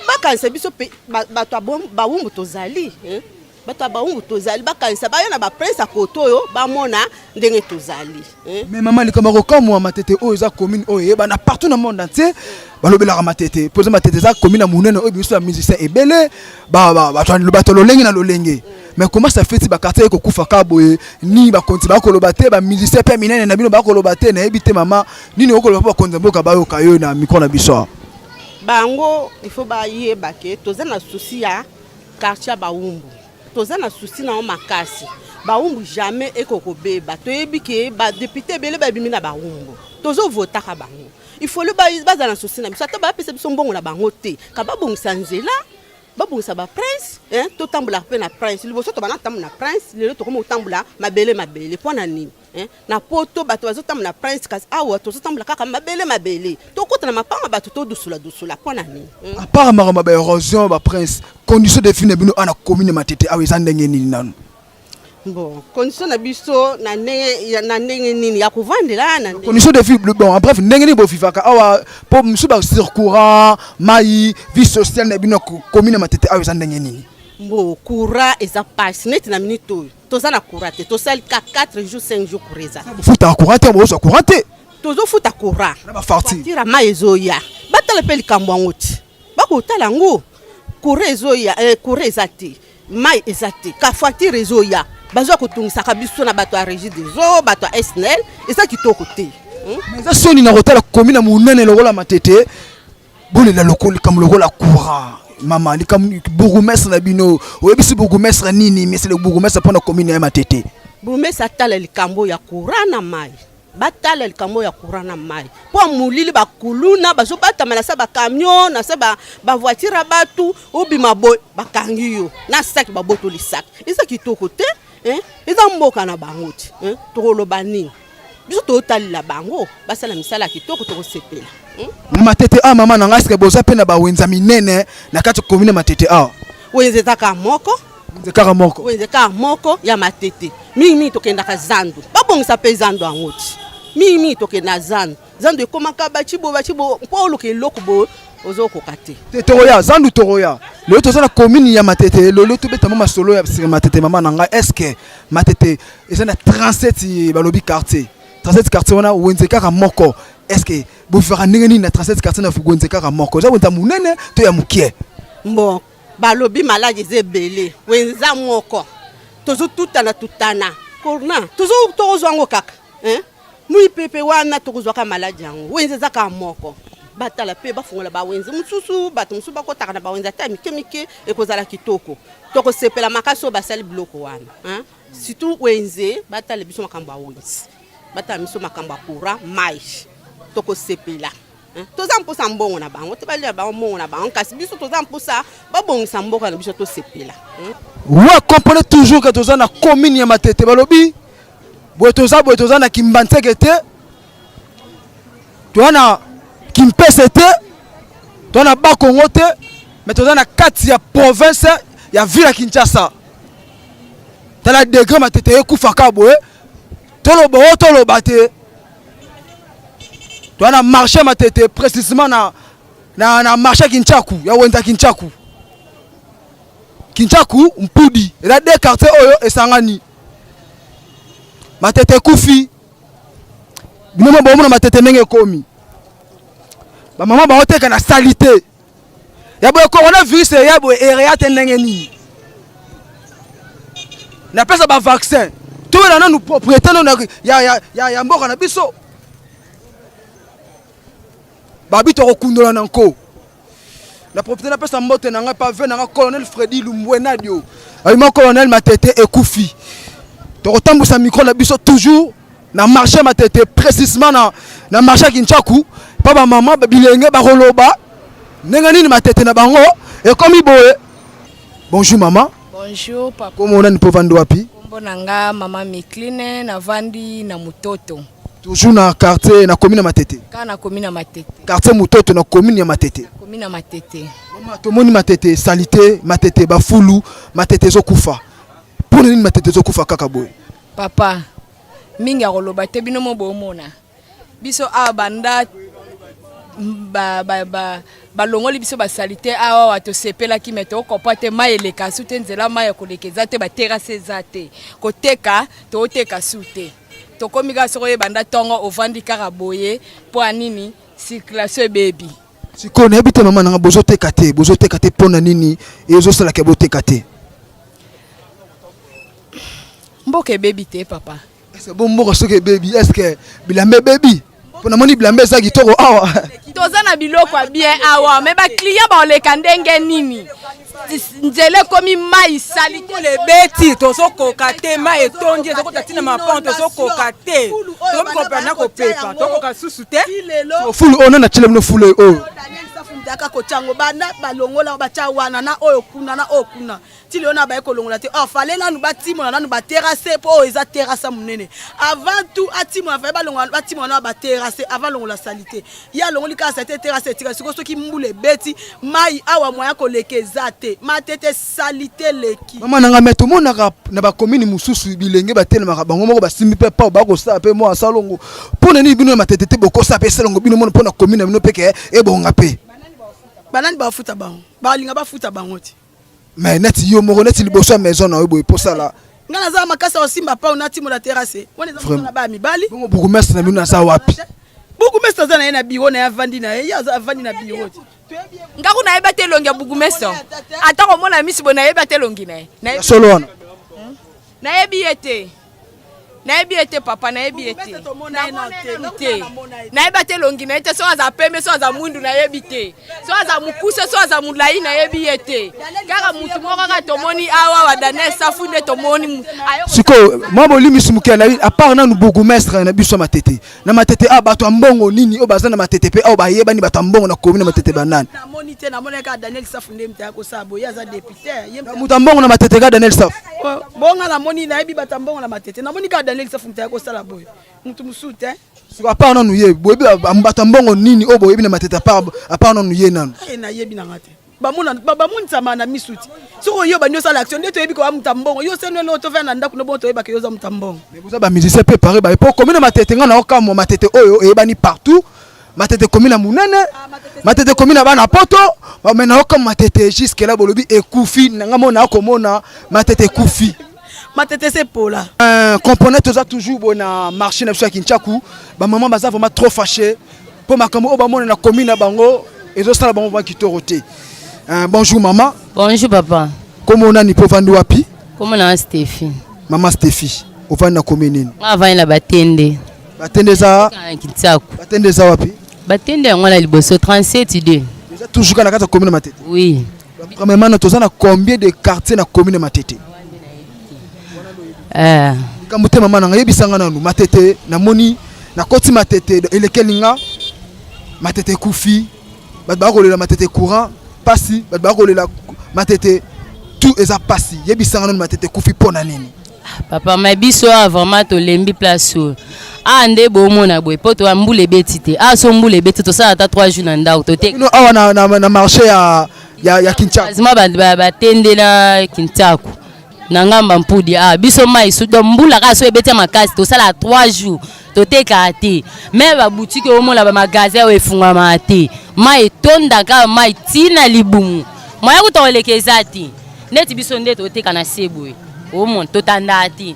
Bakanisa biso pe bato ya Bawumbu tozali, hein? Bato ya Bawumbu tozali, bakanisa baya na baprince ya koto oyo bamona ndenge tozali, hein? Mais mama, likambo ya kokamwa, Matete oyo eza commune oyo eyebana partout na monde entier, balobelaka Matete mpo eza Matete eza commune ya monene oyo biso ya musicien ebele, bato lolenge na lolenge. Mais comment ça fait ti baquartier ekokufa kaka boye? Nini bakonzi bakoloba te, bamusicien mpe minene na bino bakoloba te? Nayebi te mama, nini okoloba mpo bakonzi ya mboka bayoka yo na micro na biso awa? Bango il faut bayeba ke toza na souci ya quartier ya Bawumbu, toza na souci nango makasi. Bawumbu jamais ekokobeba. Toyebi ke badepute ebele babimi na Bawumbu, tozovotaka bango, il faut bazala na souci na biso, ata bapesa biso mbongo na bango te, ka babongisa nzela, babongisa baprince, hein, totambolaka mpe na prince. Liboso tobanda kotambola na prince, lelo tokomi kotambola mabele mabele. Mpo na nini, hein? Na poto bato bazotambola na prince, kasi awa tozotambola kaka mabele mabele, tokota na mapanga bato todusula dusula, mpo na nini? À part makambo ya baérosion, baprince, condition de vie na bino awa na commune Matete awa eza ndenge nini nanu? Bon, condition na biso na ndenge nini ya kovandela na Condition de vie, bon, en bref, ndenge nini bovivaka awa, mpo mosusu basur courant, mai, vie sociale na bino commune Matete awa eza ndenge nini? Mbo courant eza pasi, neti na minute oyo toza na courant te, tosali ka 4 jours, 5 jours courant eza. Bofutaka courant te? Bozwa courant te? Tozofuta courant na bafacture. Ya mai ezoya, batala mpe likambo yango ti bakotala yango. Courant ezoya, eh, courant eza te, mai eza te, ka facture ezoya. Bazwa kotungisaka biso na bato ya Régie des eaux, bato ya SNEL, eza kitoko te. Mais eza soni na kotala commune ya monene lokola Matete, bolela lokola likambo lokola courant. Mama, likambo bourgmestre na bino, oyebisi bourgmestre nini, monsieur le bourgmestre, mpona commune ya Matete? Bourgmestre atala likambo ya courant na mai. Batala likambo ya courant na mai mpo molili, bakuluna bazobatama na se bacamion, na se bavoiture ya bato. Obima boye, bakangi yo na saki, babotoli saki. Eza kitoko te, eh? Eza mboka na bango te, eh? Tokoloba nini? Biso totalela bango basala misala ya kitoko, tokosepela. Na Matete awa, mama na ngai, eske boza mpe na bawenza minene na kati ya commune ya Matete awa? Wenze eza kaka moko. Wenze kaka moko. Wenze kaka moko ya Matete. Mingimingi tokendaka zando, babongisa mpe zando yango ti. Mingimingi tokenda zando, zando ekomaka baci boye, baci boye, mpo oluka eloko boye ozokoka te. Te, tokoya zandu, tokoya. Lelo toza na commune ya Matete, lelo tobeta mwa masolo ya sika Matete. Mama na ngai, est-ce Matete eza na 37, balobi quartier, 37 quartier wana wenze kaka moko? Est-ce que bovivaka ndenge nini na 37 quartier na wenze kaka moko? Eza wenze ya monene to ya mokie? Bon, balobi maladi eza ebele, wenza moko, tozotutana tutana corona, tokozwa yango kaka, hein? Mipepe wana, tokozwaka maladi yango. Wenze eza kaka moko. Batala mpe bafungola bawenze mosusu, bato mosusu bakotaka na bawenze ata ya mike mike, ekozala kitoko, tokosepela makasi oyo basali biloko wana, hein? Surtout wenze, batala biso makambo ya wenze, batala biso makambo ya courant, mai, tokosepela, hein? Toza mposa mbongo na bango te, balia bango mbongo na bango, kasi biso toza mposa babongisa mboka na biso, tosepela, Ouais, comprenez toujours que toza na commune ya Matete. Balobi boye, toza boye, toza na Kimbanseke te, toza na Kimpese te, toza na Bakongo te, mais toza na kati ya province ya ville ya Kinshasa. Tala degré Matete ekufaka boye, toloba oyo toloba te. Toza na marché Matete, précisément na marché Kinchaku, ya wenza Kinchaku, Kinchaku Mpudi, eza deux quartier oyo esangani. Matete ekufi, bino mo bomona Matete ndenge ekomi, bamama baoteka na saleté ya boye. Coronavirus eya boye, ereya te ndenge nini? Napesa bavaccin, toyela nanu propriété nano ya mboka na biso. Babi tokokundola na nko na profite. Napesa mbote na ngai pave na ngai colonel Fredi Lumbwenadio ayima colonel. Matete ekufi, tokotambusa micro na biso toujours na marché Matete, précisément na marché ya Kinchaku, mpa bamama bilenge bakoloba ndenge nini Matete na bango ekomi boye. Bonjour mama. Bonjour papa. Kombo nani mpo vandi wapi? Kombo na nga mama Mikline, navandi na Mutoto. Toujours na quartier, na commune ya Matete? Kaka na commune ya Matete. Quartier Mutoto na commune ya Matete. Commune ya Matete. Mama, tomoni Matete saleté, Matete bafulu, Matete ezokufa. Mpona nini Matete ezokufa kaka boye? Papa, mingi ya koloba te, bino mo bomona biso awa banda balongoli biso basaleté awa awa, tosepelaki, me tokopa te. Mai eleka su te, nzela mai ya koleka eza te, baterrasse eza te, koteka tooteka su te. Tokomi kaka soki oyebanda ntongo ovandi kaka boye. Mpo ya nini? Circulation ebebi. Sikoyo nayebi te, mama nanga, bozoteka te, bozoteka te mpona nini? Ezosalaka boteka te? Mboka ebebi te, papa. Est-ce bo mboka soki ebebi, est ce que bilamba ebebi? Mpo namoni bilamba eza kitoko awa. Toza na biloko ya bien awa, me baclient baoleka ndenge nini? Nzela ekomi mai, sali. Ebeti, tozokoka te, mai etondi, ezokota ntina mapon, tozokoka te, tokopa na kopepa, tokoka susu te. Fulu oyo nani atiela bino fulu oyo? Aka kotiango banda balongola, batya wana na oyo kuna na oyo kuna, ti lelo na baye kolongola te. Or fallait nanu batimola nanu baterrasse, mpo oyo eza terrasse monene. Avant tout atimola, fallait balongola, batimola nanu baterrasse avant longola saleté. Ye alongoli kaka saleté, terrasse etika. Sikoyo soki mbula ebeti mai awa, moyen koleka eza te. Matete saleté eleki. Mama nanga, me tomonaka na bacommune mosusu bilenge batelemaka bango moko, basimbi mpe pao, bakosala mpe mwa salongo. Mpo na nini bino na Matete te bokosala mpe salongo bino mona mpo na commune na bino mpe ke ebonga mpe? Banani bafuta bango? Balinga bafuta bango te. Mais neti yo moko, neti liboso ya maison na yo boye, posala. Nga naza makasi ya kosimba pao natimola terrasse wana, eza mosala baya mibali. Bongo bourgmestre na bino aza wapi? Bourgmestre aza na ye na bureau na ye, avandi na ye, ye avandi na bureau te. Nga kuna nayebi ata elongi ya bourgmestre. Ata komona misi boye nayebi ata elongi na ye. Ya solo wana. Nayebi ye te. Nayebi ye te papa, nayebi ye te. Te. Nayebi ata elongi na ye te, soki aza pembe, soki aza mwindu nayebi te. Soki aza mokuse, soki aza molai nayebi ye te. Kaka mutu moko kaka tomoni awa wa Daniel Safu nde tomoni. Sikoyo mwa bolimbisi moke na à part nanu bourgmestre na biso ya Matete. Na Matete awa bato ya mbongo nini oyo baza na Matete pe awa bayebani bato ya mbongo na commune ya Matete banani? Namoni te, namoni kaka Daniel Safu nde moto akosala boye, ye aza député. Ye moto Moto ya mbongo na Matete kaka Daniel Safu. Bonga namoni nayebi bato ya mbongo na Matete, namoni kaka Daniel Safu moto akosala boye, moto mosusu te. Sikoyo à part nanu ye, boyebi bato ya mbongo nini oyo boyebi na Matete à part à part nanu ye nanu? Eh, nayebi nanga te. Bamona bamonisama na misu ti. Soki oyo bandi osala action nde toyebi ko moto ya mbongo. Yo seno elo tovanda na ndako no bongo toyebaka yo oza moto ya mbongo. Mais boza ba musiciens pe pareil ba po commune Matete nga na okamwa Matete oyo eyebani partout. Matete commune ya munene, Matete commune ya bana poto, mais na okamwa Matete jusque là bolobi ekufi na nga mona komona Matete ekufi. Matete se pola. Comprenez toza toujours bo na marché na biso ya Kinchaku, ba maman baza vraiment trop fâchés po makambo oyo bamona na commune na bango ezosala bango vraiment kitoko te. Bonjour maman. Bonjour papa. Kombo nani po ovandi wapi? Kombo na Stephy. Maman Stephy, ovandi na commune nini? Nga avandi na Batende. Batende eza? Na Kinsaku. Batende eza wapi? Batende yango na liboso 37 2. Eza toujours na kati ya commune ya Matete? Oui. Premièrement, toza na combien de quartiers na commune ya Matete? Likambo te mama nanga, yebisa nga nanu Matete, namoni nakoti Matete elekeli nga Matete ekufi, bato bakolela Matete courant pasi, bato bakolela Matete tout eza pasi, yebisa nga nanu Matete ekufi mpo na nini? Papa, mais biso awa vraiment tolembi place oyo. Awa nde bomona boye po toya mbula ebeti te. Awa so mbula ebeti tosala ata 3 jours na ndako tote. Bino awa na, na, na marché ya ya, ya Kinshasa. Quasiment ba, ba, batende na Kinshasa. Na ngamba mpudi awa biso mai su donc mbula kaka so ebeti ya makasi tosala 3 jours totekaka te. Mais ba boutique omona ba magasin oyo efungwamaka te. Mai etondaka mai ti na libumu. Moyen kuta koleka eza te. Neti biso nde toteka na se boye. Omona totandaka te.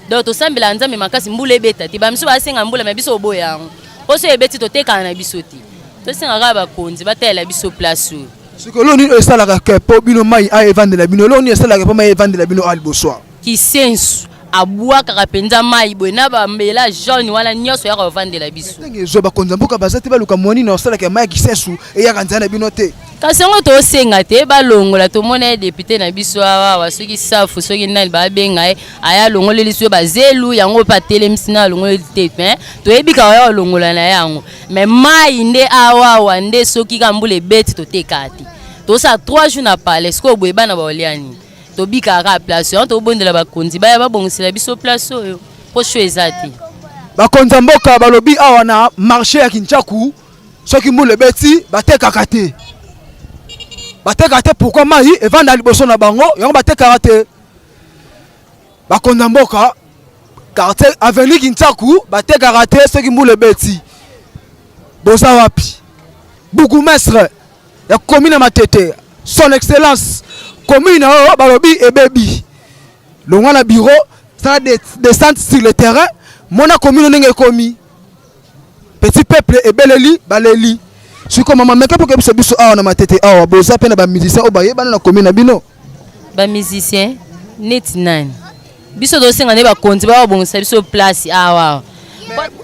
Donc tosambelaka Nzambe makasi mbula ebeta te. Ba misusu basenga mbula mais biso oboya yango. Po so ebeti totekaka na biso te. Tosenga kaka bakonzi batalela biso place oyo. Sikoyo eloko nini oyo esalaka ke po bino mai ayo evandela bino? Eloko nini esalaka po mai evandela bino awa liboso awa? Kisensu abwakaka mpenza mai boye na bambela jaune wana nyonso eyaka kovandela biso. Ndenge ezwa bakonzi ya mboka baza te baluka mwa nini osalaka mai ya Kisensu eyaka nzela na bino te. Kasi yango tosenga te balongola, tomona ye depute na biso awa awa, soki Safu soki nani babenga ye aya alongoleli biso bazelu yango mpe atelemisi na alongoleli te, mais toyebi kaka ya kolongola na yango, mais mai nde awa awa nde soki kaka mbula ebeti totekaka te, tosala 3 jours na palais sikoyo boye bana baolia nini? Tobikaka kaka place yango, tobondela bakonzi baya babongisela biso place oyo po show eza te. Bakonzi ya mboka balobi awa na marché ya Kinchaku soki mbula ebeti batekaka te, batekaka te. Pourquoi? Mai evanda liboso na bango yango batekaka te. Bakonzi ya mboka quartier avenue Kinchaku batekaka te soki mbula ebeti. Boza wapi? Bourgmestre ya commune ya Matete, son excellence commune oyo balobi ebebi, longwa na bureau sala descente sur le terrain, mona commune ndenge ekomi, petit peuple ebeleli baleli. Sikoyo mama meka mpo koyebisa biso awa na Matete awa boza mpe na ba musiciens oyo bayebana na commune na bino? Ba musiciens neti nani? Biso tosenga nde bakonzi babongisa biso place awa.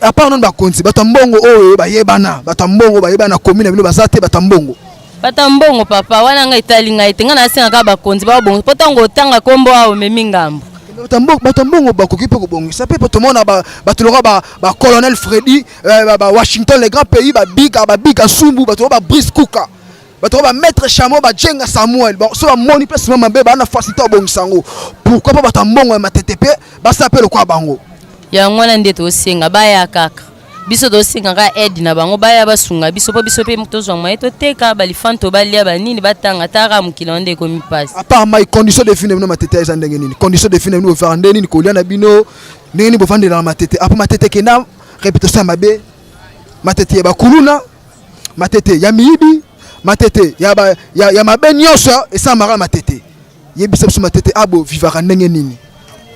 À part nanu bakonzi, bato ya mbongo oyo bayebana, bato ya mbongo bayebana na commune na bino baza te? Bato ya mbongo. Bato ya mbongo papa, wana ngai etali ngai te, ngai nasenga kaka bakonzi babongisa, po ntango otanga kombo awa omemi ngambo. Bato ya mbongo bakoki mpe kobongisa mpe, po tomona bato lokola ba colonel Freddy, ba Washington le grand pays, babika babika sumbu, bato lokola ba Brice Kuka, bato ba maître Chamo, ba Djenga Samuel, bon so bamoni mpe sima mabe baa na facilité babongisa yango. Pourquoi mpo bato ya mbongo ya Matete mpe basala mpe lokola bango? Yango wana nde tosenga baya kaka, biso tosenga kaka aide na bango, baya basunga biso mpo biso mpe tozwa moyen toteka balifanto balia banini batanga taka mokili yango nde ekomi mpasi. À part mai, condition de vie na bino Matete eza ndenge nini? Condition de vie na bino bovivaka ndenge nini? Kolia na bino ndenge nini? Bovandela na Matete apo Matete ekenda réputation ya mabe, Matete ya bakuluna, Matete ya miyibi, Matete ya, ba, ya, ya mabe nyonso esalamaka na Matete. Yebisa biso Matete abo vivaka ndenge nini?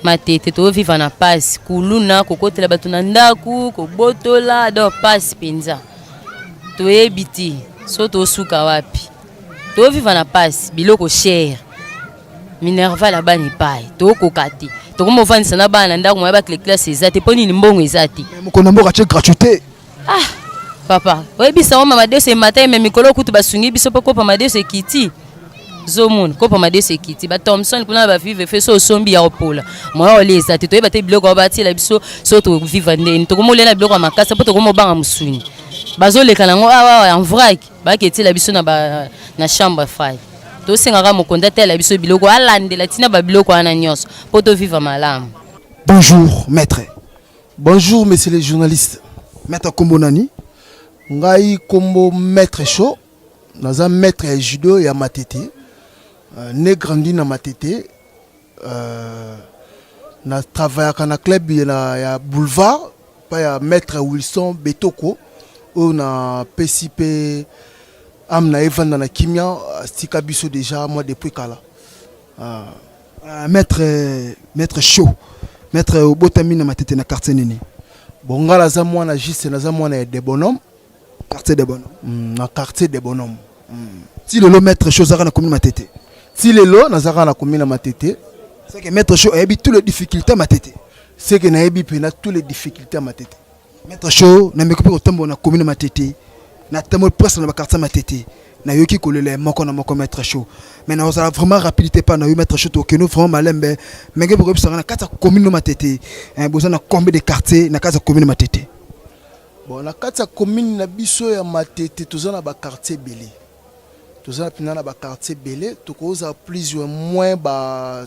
Matete toviva na pasi, kuluna, kokotela bato na ndako, kobotola, donc pasi mpenza toyebi te. So tosuka wapi? Toviva na pasi, biloko cher. Minerval ya bana epai, tokoka te. Tokomi ofandisa na bana na ndako moya bakile classe eza te, mpo nini mbongo eza te. Mokonzi ya mboka atie gratuité. Ah, papa, oyebisa ngo mama madeso emata ye, me mikolo kutu basungi biso mpo kopa madeso ekiti. Zomona kopa madeso ekiti, ba Thomson kuna ba vive fe so osombi ya kopola. Moya olia eza te, toyeba te biloko batiela biso so toviva ndeni. Tokomolia na biloko ya makasi mpo tokomobanga mosuni. Bazoleka nango awa en vrac, baketela biso na ba na chambre froide. Tosengaka mokonzi atela biso biloko, alandela tina ba biloko wana nyonso mpo toviva malamu. Bonjour maître. Bonjour monsieur le journaliste. Maître kombo nani? Ngai kombo maître Chaud, naza maître ya judo ya Matete. Né grandi na Matete. Na travaillaka na club ya, ya Boulevard pa ya maître Wilson Betoko oyo na pesi pe âme na evanda na kimia, atika biso déjà moi depuis kala. Maître, maître Chaud, maître obotami na Matete na quartier nini? Bon, nga naza mwana juste, naza mwana ya de Bonhomme. Quartier de Bonhomme. Na quartier de Bonhomme. Ti lelo maître Chaud zaka na commune Matete. Ti lelo nazaka na commune Matete. C'est que maître Chaud ayebi toutes les difficultés Matete. C'est que nayebi pena toutes les difficultés Matete. Maître Chaud na meko pe kotambola na commune Matete. Na tambola presque na ba quartier Matete. Na yoki kolela moko na moko maître Chaud. Mais na ozala vraiment rapidité pas na yo maître Chaud tokeno vraiment malembe. Mais nge boko bisanga na kati ya commune Matete. Hein, boza na combien de quartiers na kati ya commune Matete? Bon, na kati ya commune na biso ya Matete toza na ba quartier ebele. Toza na na ba quartier ebele, tokoza plus ou moins ba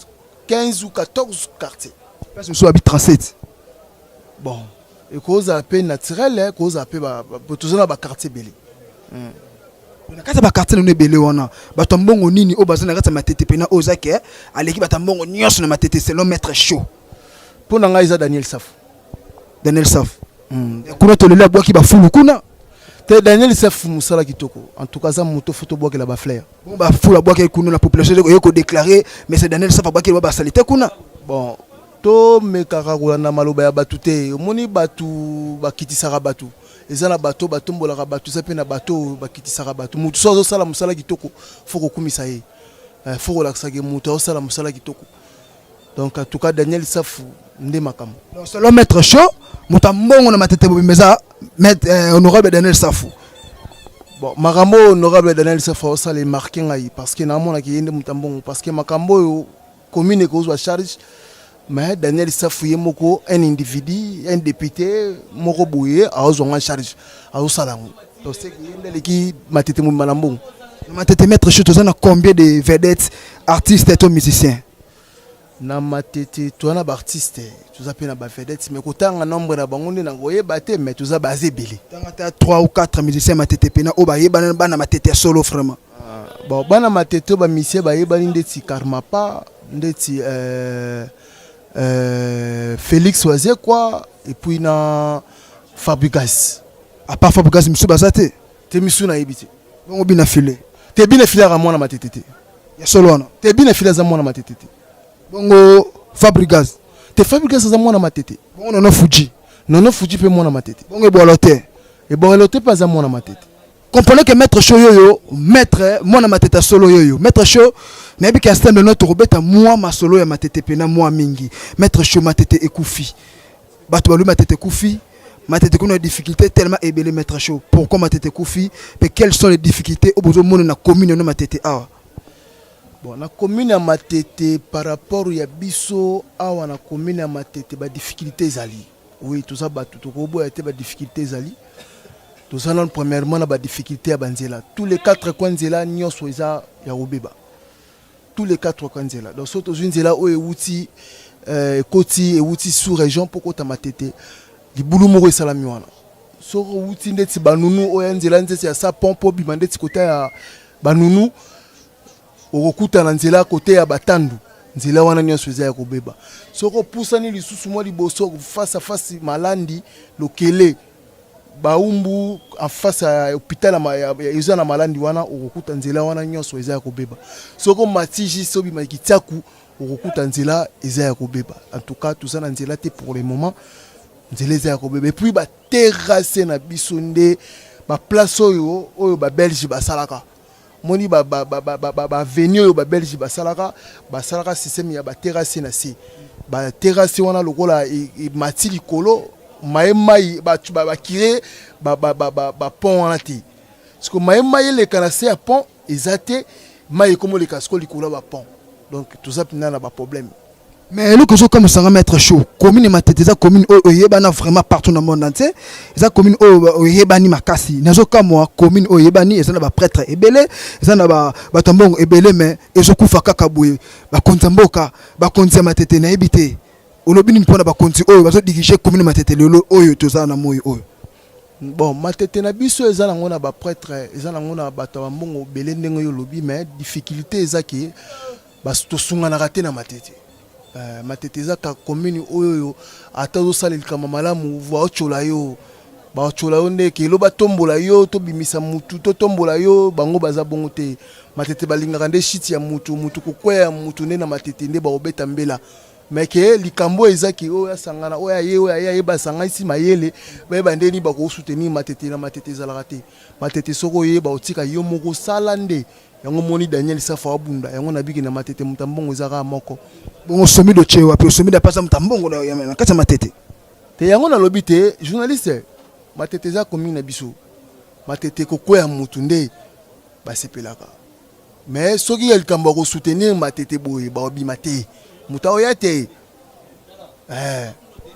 15 ou 14 quartiers. Place mosusu babi 37. Bon, ekozala pe naturel, ekozala pe ba, ba, toza na ba quartier ebele. Na kati ya ba quartier nano ebele wana, bato ya mbongo nini oyo baza na kati ya Matete pena oyo eza ke aleki bato ya mbongo nyonso na Matete selon maître Chaud? Mpo na ngai eza Daniel Safu. Daniel Safu. Kuna toleli abwaki bafulu kuna. Te Daniel Safu mosala kitoko. En tout cas aza moto faut tobwakela ba fleurs. Bon bafulu abwaki kuna na population oye ko déclarer mais c'est Daniel Safu abwaki ba salité kuna. Bon tomekaka kolanda maloba ya bato te. Omoni bato bakitisaka bato. Eza na bato batombolaka bato, eza pe na bato bakitisaka bato. Moto so azosala mosala kitoko, faut kokumisa ye. Faut kolakisa ke moto azosala mosala kitoko. Donc en tout cas Daniel Safu nde makambo. Donc selon maître Chaud, moto mbongo na Matete bobimba eza maître honorable Daniel Safu. Bon, makambo honorable Daniel Safu osala marqué ngai parce que namonaki ye nde moto mbongo parce que makambo oyo commune ekozwa charge mais Daniel Safu ye moko un individu, un député moko boye azwa en charge azosala yango. Donc c'est que ye nde aleki Matete mobimba na mbongo. Na Matete maître Chaud toza na combien de vedettes, artistes et musiciens? Na Matete toza na ba artistes, toza pe na ba vedettes mais kotanga nombre na bango nde na koyeba te mais toza baza ebele. Tanga ta 3 ou 4 musiciens Matete pena oyo bayebana bana Matete ya solo vraiment. Bon bana Matete ba musiciens bayebani ndeti Karmapa, ndeti Félix Wazekwa et puis na Fabregas. À part Fabregas misu baza te? Te misu nayebi te. Bongo bina file. Te bina file aka mwana Matete te. Ya solo wana. Te bina file aza mwana Matete te. Bongo Fabregas. Te Fabregas aza mwana Matete. Bongo Nono Fuji. Nono Fuji pe mwana Matete. Bongo Ebwalo te. Ebwalo te pe aza mwana Matete. Comprenez que maître Chaud yoyo, maître mwana Matete solo yoyo. Maître Chaud nayebi ke instant de notre robeta moi masolo ya Matete pena moi mingi. Maître Chaud Matete ekufi. Bato balu Matete ekufi. Matete kuna difficulté tellement ebele maître Chaud. Pourquoi Matete ekufi? Pe quelles sont les difficultés au bozo mona na commune no Matete awa? Bon, na commune ya Matete par rapport ya biso awa na commune ya Matete ba difficulté ezali. Oui, toza bato tokoboya te ba difficulté ezali. Toza nanu premièrement na ba difficulté ya ba nzela. Tous les quatre coins nzela nyonso eza ya kobeba. Tous les quatre coins nzela. Donc soki tozwi nzela oyo ewuti ekoti ewuti sous région po kota Matete, libulu moko esalami wana. Soki owuti ndeti banunu oyo ya nzela nzeti ya sa pont po bima ndeti kota ya banunu, okokuta na nzela kote ya batandu, nzela wana nyonso eza ya kobeba. Soki opusani lisusu mwa liboso face à face Malandi, Lokele, Baumbu en face ya hôpital eza na Malandi wana, okokuta nzela wana nyonso eza ya kobeba. Soki omati juste obima Kitiaku, okokuta nzela eza ya kobeba. En tout cas toza na nzela te pour le moment, nzela eza ya kobeba. Et puis ba terrasse na biso nde Ba place oyo oyo ba belge basalaka. Moni ba ba ba ba ba ba avenue oyo ba belge basalaka, basalaka système ya ba terrasse na se. Ba terrasse wana lokola emati likolo, maye mayi ba ba curer ba ba ba ba pont wana te. Sikoyo maye mayi eleka na se ya pont eza te, mayi ekomi oleka sikoyo likolo ya ba pont. Donc toza penza na ba problème. Mais eloko ezokamwisa nga maître show, commune Matete eza commune oyo eyebana vraiment partout na monde entier, eza commune oyo eyebani makasi. Nazokamwa commune oyo eyebani eza na ba prêtre ebele, eza na ba bato ya mbongo ebele, mais ezokufa kaka boye. Bakonzi ya mboka, bakonzi ya Matete nayebi te. Olobi nini mpona bakonzi oyo bazo diriger commune Matete lelo oyo toza na moi oyo? Bon, Matete na biso eza nango na ba prêtre, eza nango na bato ya ba mbongo ebele ndenge yo olobi, mais difficulté eza ke Bas tosunganaka te na Matete. Eh, Matete eza ka commune oyo oyo ata ozosala likambo malamu baotyola yo, baotyola yo nde kelo batombola yo, tobimisa mutu totombola yo, bango baza bongo te. Matete balingaka nde shiti ya mutu, mutu kokweya ya mutu nde na Matete nde bakobeta mbela. Mais ke likambo oyo eza ke oyo asangana oyo aye oyo aye aye basanganisi mayele bayeba nde nini bakosoutenir Matete na Matete ezalaka te. Matete soki oye bakotika yo moko sala nde Yango omoni Daniel safu abunda yango na biki na matete moto ya mbongo eza kaka moko. Bongo Somido otie wapi? Somido ape aza moto ya mbongo na kati ya matete. Te yango nalobi te journaliste matete eza commune na biso matete kokweya mutu nde basepelaka mais soki ya likambo ya ko soutenir matete boye bakobima te moto akoya te eh.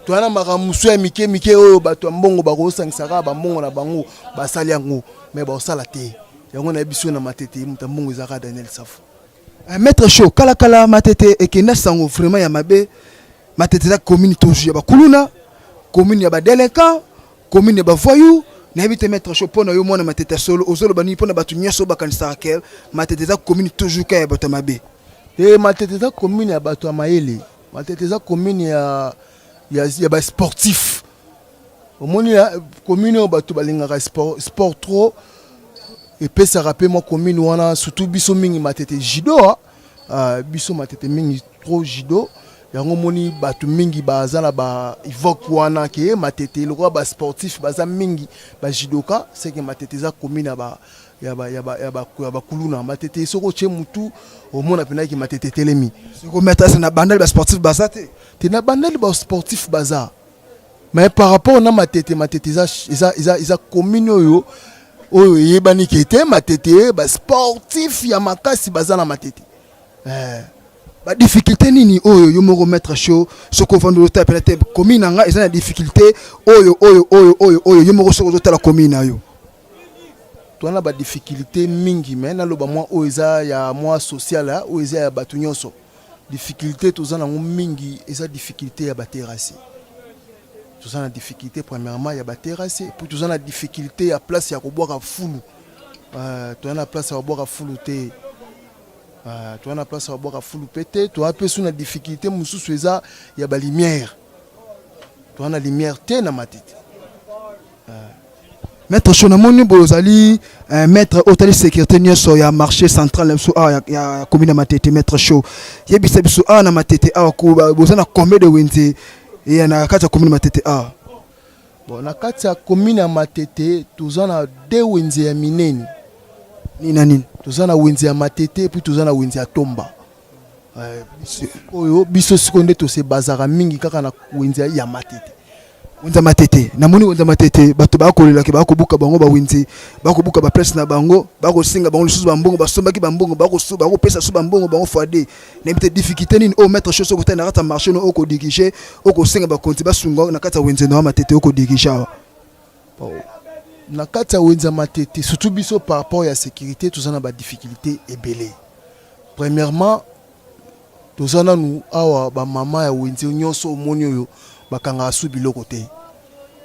Toza na makambo mosusu ya mike mike oyo bato ya mbongo bakosangisa kaka bambongo na bango basali yango mais bakosala te yango nayebi biso na matete moto ya mbongo eza kaka Daniel Safu. Eh, Maître Show, kala kala Matete ekenda sango vraiment ya mabe. Matete eza commune toujours ya bakuluna, commune ya ba délinquants, commune ya ba voyous. Nayebi te Maître Show pona yo mwana Matete ya solo ozoloba nini pona bato nyonso oyo bakanisaka ke Matete eza commune toujours kaka ya bato ya mabe. Te, Matete eza commune ya bato ya mayele. Matete eza commune ya ya, ya ba sportif. Omoni ya commune oyo bato balingaka sport, sport trop epesaka pe mwa commune wana surtout biso mingi Matete judo ah. Uh, biso Matete mingi trop judo yango omoni bato mingi baza na ba evoque wana ke Matete lokola ba sportif baza mingi ba judoka c'est que Matete eza commune ya ba ya ba ya ba ya ba ya ba kuluna matete soki otie mutu omona mpenza ke matete etelemi. Siko maîtresse na bandali ba sportif baza te? Te na bandali ba sportif baza mais par rapport na matete matete eza eza eza eza commune oyo oyo eyebani ke te matete ba sportif ya makasi baza na matete eh. Ba difficulté nini oyo yo moko maître show soki ovandi ozotala mpena te commune na nga eza na difficulté oyo oyo oyo oyo oyo yo moko soki ozotala commune na yo? Toza na ba difficultes mingi mais naloba mwa oyo eza ya mwa social oyo eza ya bato nyonso. Difficulte toza nango mingi eza difficulte ya ba terrasse. Toza na difficulte premièrement ya ba terrasse et puis toza na difficulte ya place ya kobwaka fulu. Euh, toza na place ya kobwaka fulu te. Euh, toza na place ya kobwaka fulu pe te. Toza pe su na difficulte mosusu eza ya ba lumière. Toza na lumière te na Matete. Maître Show namoni boye ozali euh, maître oyo otali sécurité nyonso ya marché central na biso awa ya, ya commune ya Matete. Maître Show, yebisa biso awa na Matete awa boza na combien de wenze ya na kati ya commune Matete awa? Bon, na kati ya commune ya Matete toza na deux wenze ya minene. Nini na nini? Toza na wenze ya Matete puis toza na wenze ya Tomba. Eh, oyo biso sikoyo nde tose bazaka mingi kaka na wenze ya Matete. Wenze ya Matete, namoni wenze ya Matete bato bakolelaki, bakobuka bango ba wenze, bakobuka ba place na bango, bakosenga bango lisusu bambongo, basombaki bambongo, bakopesa lisusu bambongo bango fois deux. Nayebi te difficulté nini oyo maître chose okotala na kati ya marché no okodirige, okosenga bakonzi basunga na kati ya wenze na Matete okodirige awa. Bon, na kati ya wenze ya Matete surtout biso par rapport ya sécurité toza na ba difficulté ebele. Premièrement toza nanu awa ba mama ya wenze nyonso omoni oyo bakangaka su biloko te.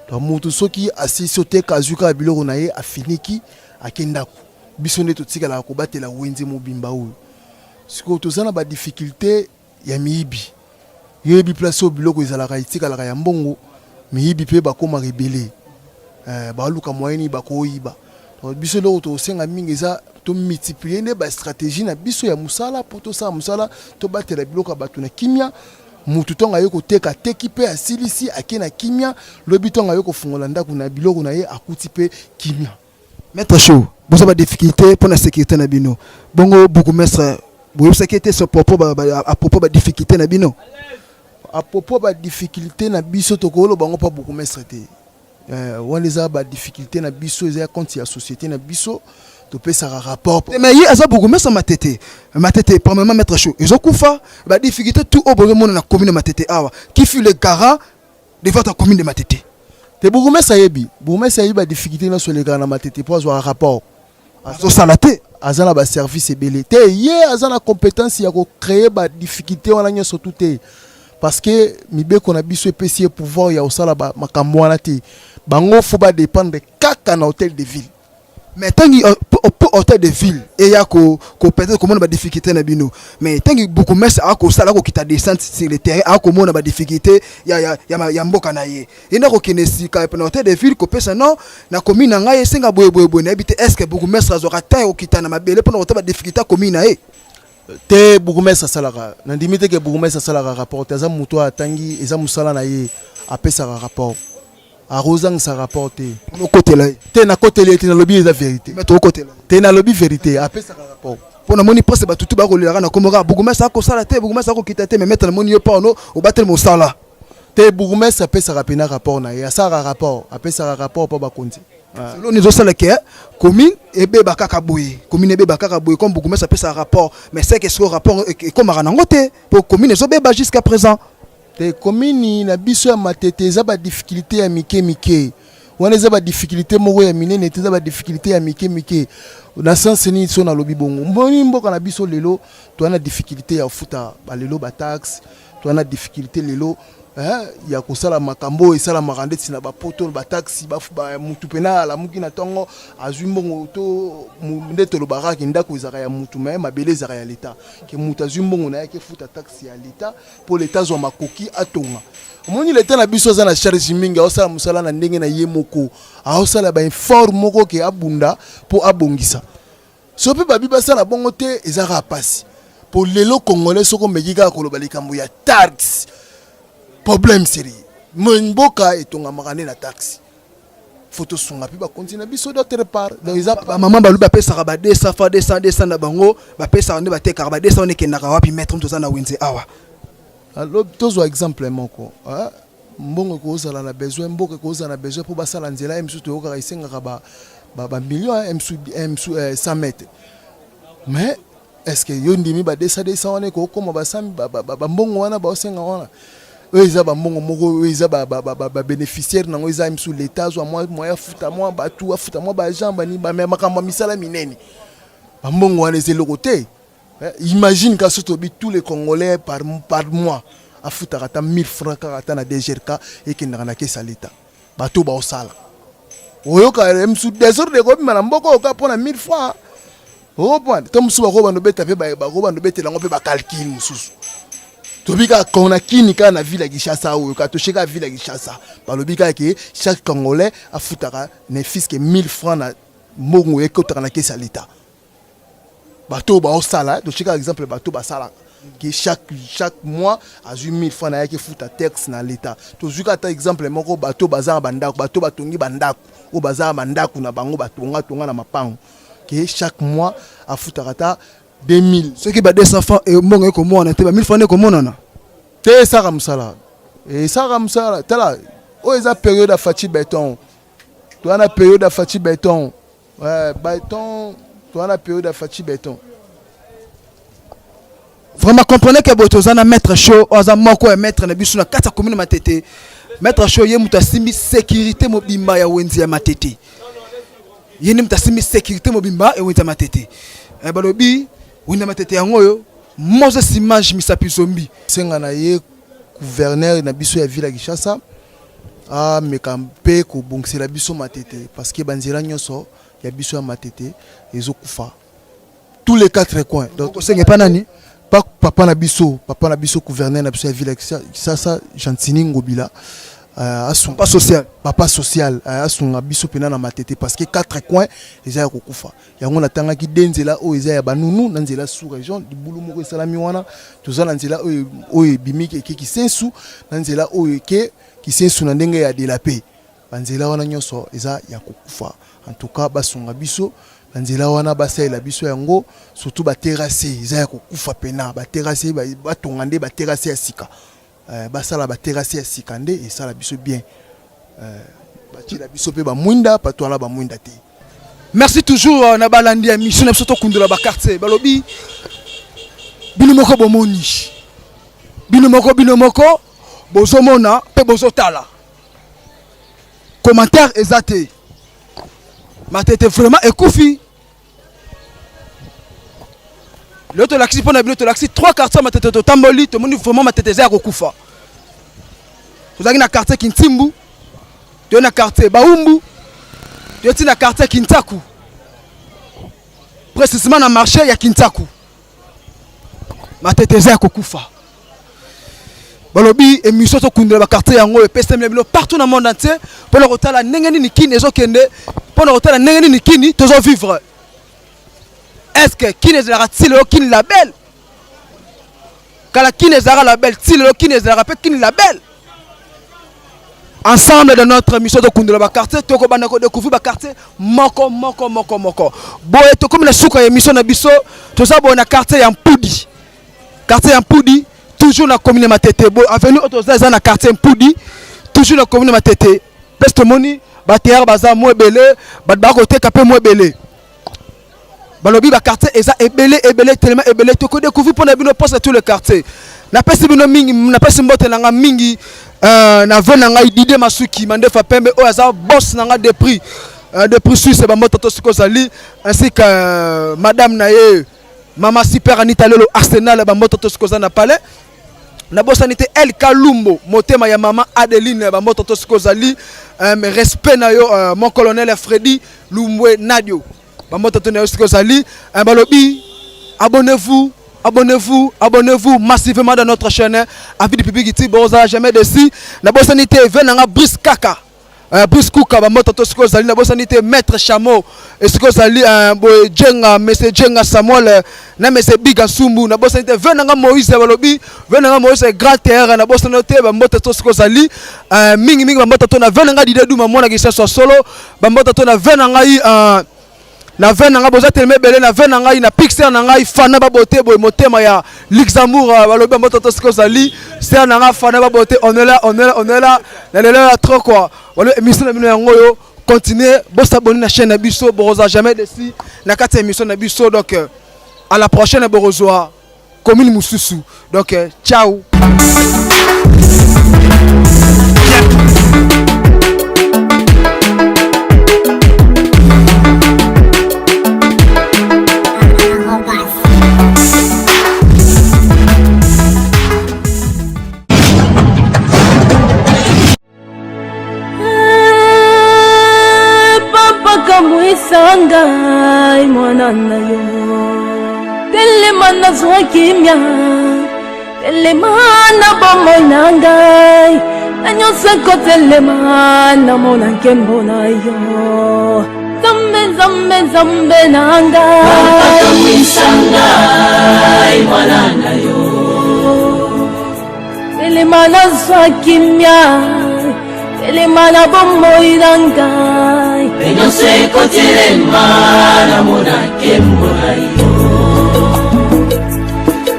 Donc mutu soki asilisi oteka azwi kaka biloko na ye afiniki ake ndako. Biso nde totikalaka kobatela wenze mobimba oyo. Sikoyo toza na ba difficulté ya miyibi. Yo oyebi place oyo biloko ezalaka etikalaka ya mbongo, miyibi pe bakomaka ebele. Eh, baluka moyen nini bakoyiba. Donc biso eloko tokosenga mingi eza to multiplier nde ba stratégie na biso ya mosala po tosala mosala, tobatela biloko ya bato na kimia. Mutu ntango aye koteka ateki pe asilisi ake na kimia, lobi ntango aye kofungola ndako na biloko na ye akuti pe kimia. Maître Show, boza ba difficulté pour la sécurité na bino. Bongo bourgmestre boyebisaki ete ce propos ba, ba, à propos ba difficulté na bino. À propos ba difficulté na biso tokoloba bango pa bourgmestre te. Euh, wana eza ba difficulté na biso eza ya compte ya société na biso topesaka rapport. Mais ye aza bourgmestre Matete. Matete premièrement maître Show ezokufa ba difficulté tout oyo bozomona na commune Matete awa. Qui fut le garant de votre commune de Matete? Te bourgmestre ayebi, bourgmestre ayebi ba difficulté nyonso elekaka na Matete mpo azwaka rapport. Azosala te. Aza na ba service ebele te, ye aza na compétence ya ko créer ba difficulté wana nyonso tout te parce que mibeko na biso epesi ye pouvoir ya kosala makambo wana te. Bango faut ba dépendre kaka na hôtel de ville. Mais tangi po hôtel de ville eya ko ko peut-être komona ba difficulté na bino, mais tangi bourgmestre akosala akokita descente sur le terrain akomona ba difficulté ya ya ya, ya mboka na ye, ye nde akokende sika na hôtel de ville kopesa non na commune na ngai esenga boye boye boye. Nayebi te, est ce que bourgmestre azwaka temps ya kokita na mabele mpona kotala ba difficulté ya commune na ye? Te, bourgmestre asalaka, nandimi te ke bourgmestre asalaka rapport te. Aza moto oyo atangi, eza mosala na ye, apesaka rapport, akozangisa rapport te. Okotela ye? Te, nakoteli ye te, nalobi eza vérité. Mais tokotela? Te, nalobi vérité, apesaka rapport. Mpo namoni presque bato tu bakolelaka na kombo kaka bourgmestre akosala te, bourgmestre akokita te. Mais maître, namoni yo pano obateli mosala. Te, bourgmestre apesaka mpena rapport na ye, asalaka rapport, apesaka rapport mpo bakonzi. Selon ezosala ke commune ebeba kaka boye, commune ebeba kaka boye, comme bourgmestre apesaka rapport, mais c'est que sikoyo rapport ekomaka nango te mpo commune ezobeba jusqu'à présent. Te, commune na biso ya Matete eza badifficulté ya mike mike wana, eza badifficulté moko ya minene te, eza badifficulté ya mike mike. Na sens nini so nalobi bongo? Mboni mboka na biso lelo toza na difficulté ya kofuta balelo bataxe, toza na difficulté lelo eh, ya kosala makambo oyo esalamaka ndeti na bapoto, bataxi. Mutu mpena alamuki na ntongo, azwi mbongo to nde tolobaka ke ndako ezalaka ya mutu me mabele ezalaka ya leta, ke mutu azwi mbongo na ye akefuta taxe ya leta mpo leta azwa makoki atonga. Omoni, leta na biso aza na charge mingi, aosala mosala na ndenge na ye moko, aosala baeffort moko ke abunda mpo abongisa. So mpe babi basala bongo te, eza kaka mpasi mpo lelo congolais soki omeki kaka koloba likambo ya taxe, problème sérieux. Mboka etongamaka nde na taxe, faut tosunga mpe bakonzi na biso. D'autre part, donc eza bamama balobi bapesaka ba 200 fois 200 200 na bango, bapesaka nde batekaka ba 200 wana, ekendaka wapi? Maître, toza na wenze awa. Tozwa exemple moko. Mbongo ekozala na besoin, mboka ekozala na besoin mpo basala nzela ye mosusu, toyokaka esengaka bamillion msu 100 mètres. Mais est ce que yo ndimi ba 200 200 wana ekokoma basami bambongo wana baosenga wana? Oyo eza bambongo moko oyo eza babénéficiaire nango eza mosusu leta azwa mwa afuta mwa bato, afuta mwa baagent bani, makambo ya misala minene. Bambongo wana eza eloko te. Imagine ka soki tobi tous les congolais par mois afutaka ata 1000 francs kaka ata na DGRK, ekendaka na kesa leta, bato baosala oyoka mosu désordre ekobima na mboka oyo kaka mpona 1000 francs. Okomprendre to mosusu bakobanda obeta mpe bakobanda obetela yango mpe bacalcule mosusu. Tobi kaka na kini kaka na ville ya Kinshasa oyo, kaka toshe kaka ville ya Kinshasa, balobi kaka ke chaque congolais afutaka ne fût-ce que 1000 francs na mbongo ekotaka na kesi ya leta, bato oyo baosala. Totie kaka exemple, bato basalaka ke chaque mois azwi 1000 francs na yaki efuta taxe na leta. Tozwi kaka ata exemple moko, bato baza na bandako, bato batongi bandako, oyo baza na bandako na bango, batongatonga na mapango, ke chaque mois afutaka ata 2000. Soki ba 200 francs mbongo ekomonana te, ba 1000 francs ekomonana. Te, esaka mosala, esaka mosala. Tala, oyo eza période ya Fatshi Béton, toza na période ya Fatshi Béton. Ouais, béton, toza na période ya Fatshi Béton. Vraiment, comprenez que boye toza na maître Show oyo aza moko ya maître na biso na kati ya commune Matete. Maître Show, ye moto asimbi sécurité mobimba ya wenze ya Matete, ye nde moto asimbi sécurité mobimba ya wenze ya Matete. Balobi wenze ya Matete yango oyo Moses Image Misapi Zombi. Senga na ye gouverneur na biso ya ville ya Kinshasa ameka mpe kobongisela biso Matete, parce que banzela nyonso ya biso ya Matete ezokufa tous les quatre coins. Donc osenga epa nani? Pa papa na biso, papa na biso, gouverneur na biso ya ville ya Kinshasa, Gentiny Ngobila, asunga. Papa social. Papa social, asunga biso mpena na Matete, parce que quatre coins eza ya kokufa. Yango natangaki de nzela oyo eza ya banunu na nzela sous région, libulu moko esalami wana. Toza na nzela oyo oyo ebimi eke Kisensu, na nzela oyo eke Kisensu na ndenge ya de la paix. Banzela wana nyonso eza ya kokufa. En tout cas basunga biso banzela wana basalela biso yango surtout ba terrasse eza ya kokufa pena ba terrasse batonga nde ba terrasse ya sika eh, basala ba terrasse ya sika nde esala biso bien eh, batiela biso mpe bamwinda pato wana bamwinda te. Merci toujours euh, na balandi ya mission na biso tokundola ba quartier balobi bino moko bomoni bino moko bino moko bozomona mpe bozotala commentaire eza te matete vraiment ekufi lelo tolakisi mpo na bino tolakisi trois quartier matete totamboli tomoni vraiment matete eza ya kokufa tozalaki na quartier kintimbu toye na quartier baumbu toye ti na quartier kintaku précisement na marché ya kintaku matete eza ya kokufa balobi émission tokundela baquartier yango epesami na bino partout na monde entier mpo na kotala ndenge nini kini ezokende mpo na kotala ndenge nini kini tozovivre est ce que kini ezalaka ti lelo kini label kala kini ezalaka label ti lelo kini ezalaka mpe kini label ensemble de notre mission tokundola baquartier tokobanda kodécouvrir baquartier moko moko moko moko boye tokomi na suka ya émission na biso toza boye na quartier ya mpudi quartier ya mpudi toujours na commune matete boye avenue oyo toza eza na quartier mpudi toujours na commune matete place tomoni bateyare baza mwa ebele bato bakoteka mpe mwa ebele balobi ba quartier eza ebele ebele tellement ebele toko découvrir pona bino poste tout le quartier napesi bino mingi napesi mbote na nga mingi euh, na ve na ngai Didier Masuki mandefa pembe oyo aza boss na nga de prix euh, de prix suisse bambote to siko ozali ainsi que euh, madame na ye mama super Anita Lelo Arsenal bambote to siko oza na palais nabosani te el kalumbo motema ya mama adeline bamboto to siko ozali um, respect na yo uh, mon colonel freddy lumbwe nadio bamboto to na yo siko ozali um, balobi abonnez-vous abonnez-vous abonnez-vous massivement dans notre chaîne avis du public ti bozala jamais dessus nabosani te ve nanga brice kaka Euh, Brice Kuka bamboto to sikoyo ozali nabosani te maître chameau esika ozali euh, boye jenga monsieur jenga samuel euh, na monsieur biga sumbu nabosani te ve nanga moïse balobi ve nanga moïse grand terre nabosani te bamboto to sikoyo ozali mingi mingi bamboto to na ve nanga dide duma mwana kisaso ya solo bamboto to na ve na ngai na ve na ngai boza telema ebele na ve na ngai na pixer na ngai fana babote boye motema ya luxembourg euh, balobi yango toto sikoyo ozali ser na ngai fana babote on est là on est là on est là na lelo ya trop quoi balobi émission na bino yango oyo continuer bosabone na chaîne na biso bokozala jamais desi na kati ya émission na biso donc euh, à la prochaine bokozwa commune mosusu donc euh, ciao Papa kamwisa ngai mwana na yo telema nazwa kimia telema na bomoi na ngai na nyonso ekotelema namona nkembo na yo nzambe nzambe nzambe na ngai kamwisa ngai mwana na yo Telema nazwa kimia, telema na bomoi na ngai. Mpe nyonso ekotelema namona nkembo na yo.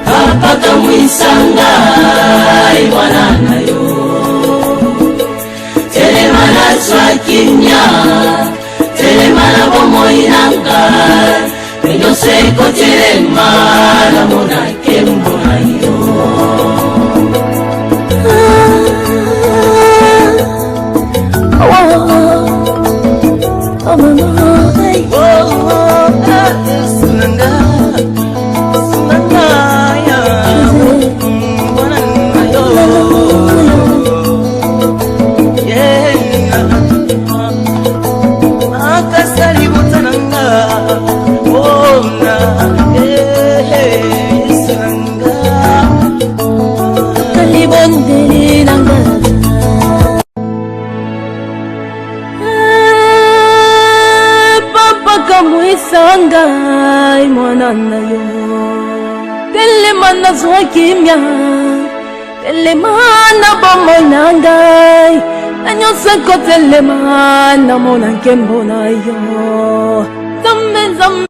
Papa kamwisa ngai mwana na yo. Telema nazwa kimia, telema na bomoi na ngai. Mpe nyonso ekotelema namona nkembo na yo. Oh, mama, hey. Oh, oh, ah, sunanga, sunanga, ya. Mwana na yo. Yeah. Makasa libota na nga, oh, na, eh, eh, sunanga. Libondeli na nga Eh, papa kamwisa ngai mwana na yo telema nazwa kimia telema na bomoi na ngai Na nyonso ekotelema, namona nkembo na yo. Nzambe, Nzambe.